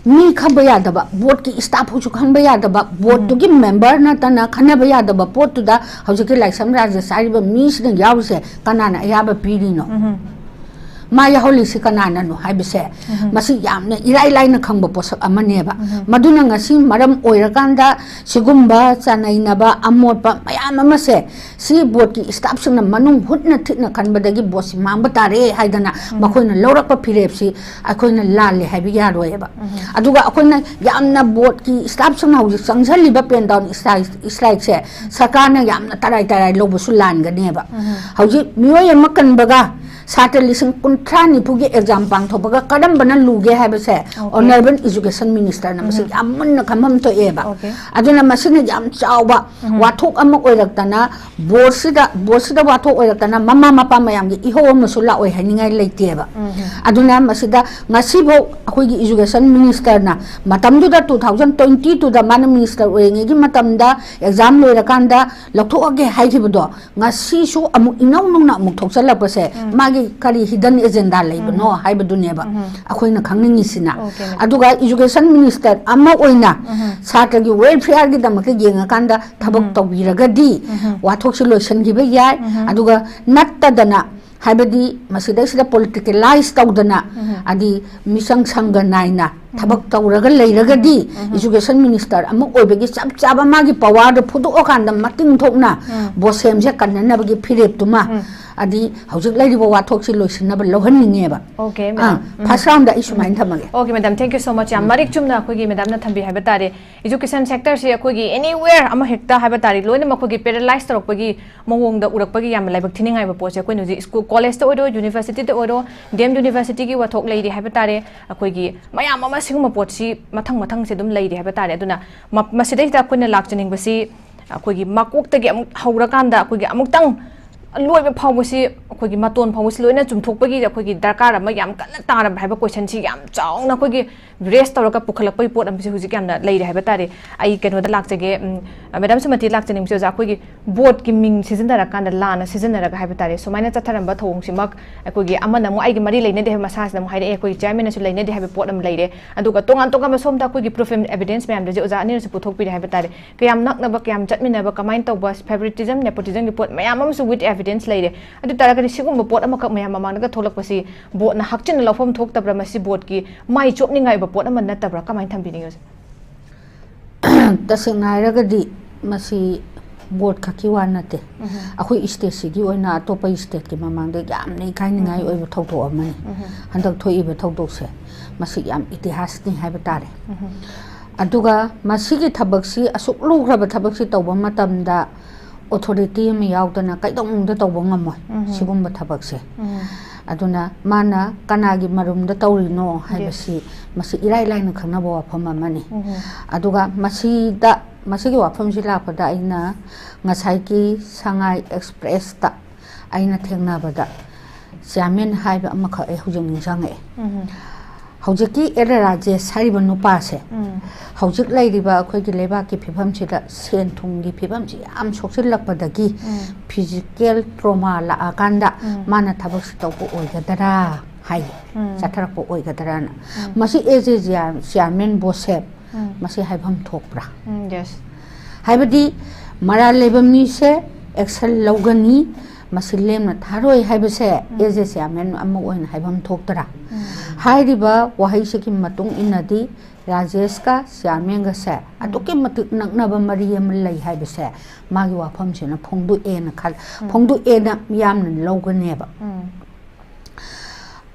ꯃꯤ ꯈꯪꯕ ꯌꯥꯗꯕ, ꯕꯣꯠꯀꯤ staff ꯍꯣꯏꯁꯨ ꯈꯪꯕ ꯌꯥꯗꯕ, ꯕꯣꯠꯇꯨꯒꯤ member ꯅꯠꯇꯅ ꯈꯟꯅꯕ ꯌꯥꯗꯕ ꯄꯣꯠꯇꯨꯗ ꯍꯧꯖꯤꯛꯀꯤ ꯂꯥꯏꯁ꯭ꯔꯝ ꯔꯥꯖ꯭ꯌ ꯆꯥꯔꯤꯕ ꯃꯤꯁꯤꯅ ꯌꯥꯎꯔꯤꯁꯦ ꯀꯅꯥꯅ ꯑꯌꯥꯕ ꯄꯤꯔꯤꯅꯣ? ꯃꯥ ꯌꯥꯎꯍꯜꯂꯤꯁꯤ ꯀꯅꯥꯅꯅꯣ ꯍꯥꯏꯕꯁꯦ, ꯃꯁꯤ ꯌꯥꯝꯅ ꯏꯔꯥꯏ ꯂꯥꯏꯅ ꯈꯪꯕ ꯄꯣꯠꯁꯛ ꯑꯃꯅꯦꯕ꯫ ꯃꯗꯨꯅ ꯉꯁꯤ ꯃꯔꯝ ꯑꯣꯏꯔꯀꯥꯟꯗ ꯁꯤꯒꯨꯝꯕ ꯆꯥꯅꯩꯅꯕ ꯑꯃꯣꯠꯄ ꯃꯌꯥꯝ ꯑꯃꯁꯦ ꯁꯤ ꯕꯣꯠꯀꯤ staffꯁꯤꯡꯅ ꯃꯅꯨꯡ ꯍꯨꯠꯅ ꯊꯤꯠꯅ ꯈꯟꯕꯗꯒꯤ ꯕꯣꯠꯁꯤ ꯃꯥꯡꯕ ꯇꯥꯔꯦ ꯍꯥꯏꯗꯅ ꯃꯈꯣꯏꯅ ꯂꯧꯔꯛꯄ ꯐꯤꯔꯦꯞꯁꯤ ꯑꯩꯈꯣꯏꯅ ꯂꯥꯜꯂꯦ ꯍꯥꯏꯕ ꯌꯥꯔꯣꯏꯕ꯫ ꯑꯗꯨꯒ ꯑꯩꯈꯣꯏꯅ ꯌꯥꯝꯅ ꯕꯣꯠꯀꯤ staffꯁꯤꯡꯅ ꯍꯧꯖꯤꯛ ꯆꯪꯁꯤꯜꯂꯤꯕ pen down strike, strikeꯁꯦ ꯁꯔꯀꯥꯔꯅ ꯌꯥꯝꯅ ꯇꯔꯥꯏ ꯇꯔꯥꯏ ꯂꯧꯕꯁꯨ ꯂꯥꯟꯒꯅꯦꯕ꯫ ꯍꯧꯖꯤꯛ ꯃꯤꯑꯣꯏ ꯑꯃ ꯀꯟꯕꯒ ꯁꯥꯇ꯭ꯔ ꯂꯤꯁꯤꯡ ꯀꯨꯟꯊ꯭ꯔꯥ ꯅꯤꯐꯨꯒꯤ ꯑꯦꯛꯖꯥꯝ ꯄꯥꯡꯊꯣꯛꯄꯒ ꯀꯔꯝꯕꯅ ꯂꯨꯒꯦ ꯍꯥꯏꯕꯁꯦ ꯑꯣꯅꯔꯦꯕꯜ ꯏꯖꯨꯀꯦꯁꯟ ꯃꯤꯅꯤꯁꯇꯔꯅ ꯃꯁꯤ ꯌꯥꯝ ꯃꯨꯟꯅ ꯈꯪꯐꯝ ꯊꯣꯛꯑꯦꯕ꯫ ꯑꯗꯨꯅ ꯃꯁꯤꯅ ꯌꯥꯝ ꯆꯥꯎꯕ ꯋꯥꯊꯣꯛ ꯑꯃ ꯑꯣꯏꯔꯛꯇꯅ, ꯕꯣꯔꯗꯁꯤꯗ ꯕꯣꯔꯗꯁꯤꯗ ꯋꯥꯊꯣꯛ ꯑꯣꯏꯔꯛꯇꯅ ꯃꯃꯥ ꯃꯄꯥ ꯃꯌꯥꯝꯒꯤ ꯏꯍꯧ ꯑꯃꯁꯨ ꯂꯥꯛꯑꯣꯏ ꯍꯥꯏꯅꯤꯡꯉꯥꯏ ꯂꯩꯇꯦꯕ꯫ ꯑꯗꯨꯅ ꯃꯁꯤꯗ ꯉꯁꯤꯐꯥꯎ ꯑꯩꯈꯣꯏꯒꯤ ꯏꯖꯨꯀꯦꯁꯟ ꯃꯤꯅꯤꯁꯇꯔꯅ ꯃꯇꯝꯗꯨꯗ, ꯇꯨ ꯊꯥꯎꯖꯟ ꯇ꯭ꯋꯦꯟꯇꯤ ꯇꯨꯗ ꯃꯥꯅ ꯃꯤꯅꯤꯁꯇꯔ ꯑꯣꯏꯔꯤꯉꯩꯒꯤ ꯃꯇꯝꯗ ꯑꯦꯛꯖꯥꯝ ꯂꯣꯏꯔꯀꯥꯟꯗ ꯂꯧꯊꯣꯛꯑꯒꯦ ꯍꯥꯏꯈꯤꯕꯗꯣ, ꯉꯁꯤꯁꯨ ꯑꯃꯨꯛ ꯏꯅꯧ ꯅꯧꯅ ꯑꯃꯨꯛ ꯊꯣꯛꯆꯜꯂꯛꯄꯁꯦ, ꯃꯥꯒꯤ ꯀꯔꯤ ꯍꯤꯗꯟ ꯑꯦꯖꯦꯟꯗꯥ ꯂꯩꯕꯅꯣ ꯍꯥꯏꯕꯗꯨꯅꯦꯕ ꯑꯩꯈꯣꯏꯅ ꯈꯪꯅꯤꯡꯉꯤꯁꯤꯅ꯫ ꯑꯗꯨꯒ ꯏꯖꯨꯀꯦꯁꯟ ꯃꯤꯅꯤꯁꯇꯔ ꯑꯃ ꯑꯣꯏꯅ ꯁꯥꯇ꯭ꯔꯒꯤ ꯋꯦꯜꯐꯤꯌꯔꯒꯤꯗꯃꯛꯇ ꯌꯦꯡꯉꯀꯥꯟꯗ ꯊꯕꯛ ꯇꯧꯕꯤꯔꯒꯗꯤ ꯋꯥꯊꯣꯛꯁꯤ ꯂꯣꯏꯁꯤꯟꯈꯤꯕ ꯌꯥꯏ꯫ ꯑꯗꯨꯒ ꯅꯠꯇꯗꯅ, ꯍꯥꯏꯕꯗꯤ ꯃꯁꯤꯗꯩꯁꯤꯗ ꯄꯣꯂꯤꯇꯤꯀꯦꯂꯥꯏꯁ ꯇꯧꯗꯅ, ꯑꯗꯤ ꯃꯤꯆꯪ ꯁꯪꯒ ꯅꯥꯏꯅ ꯊꯕꯛ ꯇꯧꯔꯒ ꯂꯩꯔꯒꯗꯤ, ꯏꯖꯨꯀꯦꯁꯟ ꯃꯤꯅꯤꯁꯇꯔ ꯑꯃ ꯑꯣꯏꯕꯒꯤ ꯆꯞ ꯆꯥꯕ ꯃꯥꯒꯤ ꯄꯋꯥꯔꯗꯣ ꯐꯨꯗꯣꯛꯑꯀꯥꯟꯗ ꯃꯇꯤꯡ ꯊꯣꯛꯅ ꯕꯣꯁꯦꯝꯁꯦ ꯀꯟꯅꯅꯕꯒꯤ ꯐꯤꯔꯦꯞꯇꯨꯃ, ꯑꯗꯤ ꯍꯧꯖꯤꯛ ꯂꯩꯔꯤꯕ ꯋꯥꯊꯣꯛꯁꯤ ꯂꯣꯏꯁꯤꯟꯅꯕ ꯂꯧꯍꯟꯅꯤꯡꯉꯦꯕ꯫ Okay, madam. ꯐꯥꯔꯁ ꯔꯥꯎꯟꯗ ꯑꯩ ꯁꯨꯃꯥꯏꯅ ꯊꯝꯃꯒꯦ꯫ Okay, madam, thank you so much. ꯌꯥꯝ ꯃꯔꯤꯛ ꯆꯨꯝꯅ ꯑꯩꯈꯣꯏꯒꯤ ꯃꯦꯗꯥꯝꯅ ꯊꯝꯕꯤ ꯍꯥꯏꯕ ꯇꯥꯔꯦ꯫ ꯏꯖꯨꯀꯦꯁꯟ ꯁꯦꯛꯇꯔꯁꯤ ꯑꯩꯈꯣꯏꯒꯤ anywhere ꯑꯃ ꯍꯦꯛꯇ ꯍꯥꯏꯕ ꯇꯥꯔꯦ, ꯂꯣꯏꯅꯃꯛ ꯑꯩꯈꯣꯏꯒꯤ ꯄꯦꯔꯦꯂꯥꯏꯁ ꯇꯧꯔꯛꯄꯒꯤ ꯃꯑꯣꯡꯗ ꯎꯔꯛꯄꯒꯤ ꯌꯥꯝꯅ ꯂꯥꯏꯕꯛ ꯊꯤꯅꯤꯡꯉꯥꯏꯕ ꯄꯣꯠꯁꯦ꯫ ꯑꯩꯈꯣꯏꯅ ꯍꯧꯖꯤꯛ ꯁ꯭ꯀꯨꯜ, ꯀꯣꯂꯦꯖꯇ ꯑꯣꯏꯔꯣ, ꯌꯨꯅꯤꯚꯔꯁꯤꯇꯤꯗ ꯑꯣꯏꯔꯣ, ꯗꯤ ꯑꯦꯝ ꯌꯨꯅꯤꯚꯔꯁꯤꯇꯤꯒꯤ ꯋꯥꯊꯣꯛ ꯂꯩꯔꯤ ꯍꯥꯏꯕ ꯇꯥꯔꯦ꯫ ꯑꯩꯈꯣꯏꯒꯤ ꯃꯌꯥꯝ ꯑꯃ ꯁꯤꯒꯨꯝꯕ ꯄꯣꯠꯁꯤ ꯃꯊꯪ ꯃꯊꯪꯁꯦ ꯑꯗꯨꯝ ꯂꯩꯔꯤ ꯍꯥꯏꯕ ꯇꯥꯔꯦ꯫ ꯑꯗꯨꯅ ꯃ-, ꯃꯁꯤꯗꯩꯁꯤꯗ ꯑꯩꯈꯣꯏꯅ ꯂꯥꯛꯆꯅꯤꯡꯕꯁꯤ, ꯑꯩꯈꯣꯏꯒꯤ ꯃꯀꯣꯛꯇꯒꯤ ꯑꯃꯨꯛ ꯍꯧꯔꯀꯥꯟꯗ ꯑꯩꯈꯣꯏꯒꯤ ꯑꯃꯨꯛꯇꯪ ꯂꯣꯏꯕ ꯐꯥꯎꯕꯁꯤ, ꯑꯩꯈꯣꯏꯒꯤ ꯃꯇꯣꯟ ꯐꯥꯎꯕꯁꯤ ꯂꯣꯏꯅ ꯆꯨꯝꯊꯣꯛꯄꯒꯤ ꯑꯩꯈꯣꯏꯒꯤ ꯗꯔꯀꯥꯔ ꯑꯃ ꯌꯥꯝ ꯀꯟꯅ ꯇꯥꯔꯕ ꯍꯥꯏꯕ ꯀꯣꯏꯁꯟꯁꯤ ꯌꯥꯝ ꯆꯥꯎꯅ ꯑꯩꯈꯣꯏꯒꯤ ꯔꯦꯁ ꯇꯧꯔꯒ ꯄꯨꯈꯠꯂꯛꯄꯒꯤ ꯄꯣꯠ ꯑꯃꯁꯤ ꯍꯧꯖꯤꯛ ꯌꯥꯝꯅ ꯂꯩꯔꯦ ꯍꯥꯏꯕ ꯇꯥꯔꯦ꯫ ꯑꯩ ꯀꯩꯅꯣꯗ ꯂꯥꯛꯆꯒꯦ, ꯎꯝ, ꯃꯦꯗꯥꯝ ꯁꯨꯃꯇꯤ ꯂꯥꯛꯆꯅꯤꯡꯕꯁꯤ, ꯑꯣꯖꯥ, ꯑꯩꯈꯣꯏꯒꯤ ꯕꯣꯔꯗꯀꯤ ꯃꯤꯡ ꯁꯤꯖꯤꯟꯅꯔꯀꯥꯟꯗ, ꯂꯥꯟꯅ ꯁꯤꯖꯤꯟꯅꯔꯒ ꯍꯥꯏꯕ ꯇꯥꯔꯦ, ꯁꯨꯃꯥꯏꯅ ꯆꯠꯊꯔꯝꯕ ꯊꯧꯑꯣꯡꯁꯤꯃꯛ ꯑꯩꯈꯣꯏꯒꯤ ꯑꯃꯅ ꯑꯃꯨꯛ ꯑꯩꯒꯤ ꯃꯔꯤ ꯂꯩꯅꯗꯦ ꯍꯥꯏꯕ ꯃꯁꯥꯁꯤꯗ ꯑꯃꯨꯛ ꯍꯥꯏꯔꯛꯑꯦ, ꯑꯩꯈꯣꯏꯒꯤ ꯆꯤꯌꯔꯃꯦꯟꯅꯁꯨ ꯂꯩꯅꯗꯦ ꯍꯥꯏꯕ ꯄꯣꯠ ꯑꯃ ꯂꯩꯔꯦ꯫ ꯑꯗꯨꯒ ꯇꯣꯉꯥꯟ ꯇꯣꯉꯥꯟꯕ ꯁꯣꯝꯗ ꯑꯩꯈꯣꯏꯒꯤ ꯄ꯭ꯔꯨꯐ ꯑꯦꯟ ꯑꯦꯚꯤꯗꯦꯟꯁ ꯃꯌꯥꯝꯗꯨꯁꯨ ꯑꯣꯖꯥ ꯑꯅꯤꯅꯁꯨ ꯄꯨꯊꯣꯛꯄꯤꯔꯦ ꯍꯥꯏꯕ ꯇꯥꯔꯦ꯫ ꯀꯌꯥꯝ ꯅꯛꯅꯕ, ꯀꯌꯥꯝ ꯆꯠꯃꯤꯟꯅꯕ, ꯀꯃꯥꯏꯅ ꯇꯧꯕ, favoritism, nepotismꯒꯤ ꯄꯣꯠ ꯃꯌꯥꯝ ꯑꯃꯁꯨ with evidence ꯂꯩꯔꯦ꯫ ꯑꯗꯨ ꯇꯥꯔꯒꯗꯤ ꯁꯤꯒꯨꯝꯕ ꯄꯣꯠ ꯑꯃꯈꯛ ꯃꯌꯥꯝ ꯃꯃꯥꯡꯗꯒ ꯊꯣꯛꯂꯛꯄꯁꯤ ꯕꯣꯔꯗꯅ ꯍꯛꯆꯤꯟꯅ ꯂꯧꯐꯝ ꯊꯣꯛꯇꯕ꯭ꯔꯥ? ꯃꯁꯤ ꯕꯣꯔꯗꯀꯤ ꯃꯥꯏ ꯆꯣꯞꯅꯤꯡꯉꯥꯏ ꯑꯣꯏꯕ ꯄꯣꯠ ꯑꯃ ꯅꯠꯇꯕ꯭ꯔꯥ? ꯀꯃꯥꯏꯅ ꯊꯝꯕꯤꯅꯤꯡꯉꯤ ꯑꯣꯖꯥ? ꯇꯁꯦꯡꯅ ꯍꯥꯏꯔꯒꯗꯤ ꯃꯁꯤ ꯕꯣꯔꯗ ꯈꯛꯀꯤ ꯋꯥ ꯅꯠꯇꯦ꯫ ꯑꯩꯈꯣꯏ ꯁ꯭ꯇꯦꯠꯁꯤꯒꯤ ꯑꯣꯏꯅ ꯑꯇꯣꯞꯄ ꯁ꯭ꯇꯦꯠꯀꯤ ꯃꯃꯥꯡꯗ ꯌꯥꯝꯅ ꯏꯀꯥꯏꯅꯤꯡꯉꯥꯏ ꯑꯣꯏꯕ ꯊꯧꯗꯣꯛ ꯑꯃꯅꯤ꯫ ꯍꯟꯗꯛ ꯊꯣꯛꯏꯕ ꯊꯧꯗꯣꯛꯁꯦ, ꯃꯁꯤ ꯌꯥꯝ ꯏꯇꯤꯍꯥꯁꯅꯤ ꯍꯥꯏꯕ ꯇꯥꯔꯦ꯫ ꯑꯗꯨꯒ ꯃꯁꯤꯒꯤ ꯊꯕꯛꯁꯤ, ꯑꯁꯨꯛ ꯂꯨꯈ꯭ꯔꯕ ꯊꯕꯛꯁꯤ ꯇꯧꯕ ꯃꯇꯝꯗ ꯑꯣꯊꯣꯔꯤꯇꯤ ꯑꯃ ꯌꯥꯎꯗꯅ ꯀꯩꯗꯧꯅꯨꯡꯗ ꯇꯧꯕ ꯉꯝꯃꯣꯏ꯫ ꯎꯝ꯫ ꯁꯤꯒꯨꯝꯕ ꯊꯕꯛꯁꯦ꯫ ꯎꯝ꯫ ꯑꯗꯨꯅ ꯃꯥꯅ ꯀꯅꯥꯒꯤ ꯃꯔꯨꯝꯗ ꯇꯧꯔꯤꯅꯣ ꯍꯥꯏꯕꯁꯤ, ꯌꯦꯁ꯫ ꯃꯁꯤ ꯏꯔꯥꯏ ꯂꯥꯏꯅ ꯈꯪꯅꯕ ꯋꯥꯐꯝ ꯑꯃꯅꯤ꯫ ꯎꯝ꯫ ꯑꯗꯨꯒ ꯃꯁꯤꯗ, ꯃꯁꯤꯒꯤ ꯋꯥꯐꯝꯁꯤ ꯂꯥꯛꯄꯗ ꯑꯩꯅ ꯉꯁꯥꯏꯒꯤ ꯁꯉꯥꯏ ꯑꯦꯛꯁꯄ꯭ꯔꯦꯁꯇ ꯑꯩꯅ ꯊꯦꯡꯅꯕꯗ ꯆꯤꯌꯥꯔꯃꯦꯟ ꯍꯥꯏꯕ ꯑꯃꯈꯛ ꯑꯩ ꯍꯧꯖꯤꯛ ꯅꯤꯡꯁꯤꯡꯉꯛꯑꯦ꯫ ꯎꯝ꯫ ꯍꯧꯖꯤꯛꯀꯤ ꯑꯦꯜ ꯔꯥꯖꯦꯁ ꯍꯥꯏꯔꯤꯕ ꯅꯨꯄꯥꯁꯦ, ꯎꯝ꯫ ꯍꯧꯖꯤꯛ ꯂꯩꯔꯤꯕ ꯑꯩꯈꯣꯏꯒꯤ ꯂꯩꯕꯥꯛꯀꯤ ꯐꯤꯕꯝꯁꯤꯗ ꯁꯦꯟ ꯊꯨꯝꯒꯤ ꯐꯤꯕꯝꯁꯤ ꯌꯥꯝ ꯁꯣꯛꯆꯤꯜꯂꯛꯄꯗꯒꯤ, ꯎꯝ꯫ ꯐꯤꯖꯤꯀꯦꯜ ꯇ꯭ꯔꯣꯃꯥ ꯂꯥꯛꯑꯀꯥꯟꯗ, ꯎꯝ꯫ ꯃꯥꯅ ꯊꯕꯛꯁꯤ ꯇꯧꯕ ꯑꯣꯏꯒꯗꯔꯥ ꯍꯥꯏ, ꯎꯝ꯫ ꯆꯠꯊꯔꯛꯄ ꯑꯣꯏꯒꯗ꯭ꯔꯥꯅ꯫ ꯎꯝ꯫ ꯃꯁꯤ ꯑꯦꯖꯦ ꯆꯤꯌꯥꯔꯃꯦꯟ ꯕꯣꯁꯦꯞ, ꯎꯝ꯫ ꯃꯁꯤ ꯍꯥꯏꯐꯝ ꯊꯣꯛꯄ꯭ꯔꯥ? ꯎꯝ, ꯌꯦꯁ꯫ ꯍꯥꯏꯕꯗꯤ ꯃꯔꯥꯜ ꯂꯩꯕ ꯃꯤꯁꯦ ꯑꯦꯛꯁꯟ ꯂꯧꯒꯅꯤ, ꯃꯁꯤ ꯂꯦꯝꯅ ꯊꯥꯔꯣꯏ ꯍꯥꯏꯕꯁꯦ, ꯎꯝ꯫ ꯑꯦꯖꯦ ꯆꯤꯌꯥꯔꯃꯦꯟ ꯑꯃ ꯑꯣꯏꯅ ꯍꯥꯏꯐꯝ ꯊꯣꯛꯇ꯭ꯔꯥ? ꯎꯝ꯫ ꯍꯥꯏꯔꯤꯕ ꯋꯥꯍꯩꯁꯤꯒꯤ ꯃꯇꯨꯡ ꯏꯟꯅꯗꯤ ꯔꯥꯖꯦꯁꯀ ꯆꯤꯌꯥꯔꯃꯦꯟꯒꯁꯦ ꯎꯝ꯫ ꯑꯗꯨꯛꯀꯤ ꯃꯇꯤꯛ ꯅꯛꯅꯕ ꯃꯔꯤ ꯑꯃ ꯂꯩ ꯍꯥꯏꯕꯁꯦ ꯃꯥꯒꯤ ꯋꯥꯐꯝꯁꯤꯅ ꯐꯣꯡꯗꯣꯛꯑꯦꯅ ꯈꯜ-, ꯎꯝ꯫ ꯐꯣꯡꯗꯣꯛꯑꯦꯅ ꯃꯤꯌꯥꯝꯅ ꯂꯧꯒꯅꯦꯕ꯫ ꯎꯝ꯫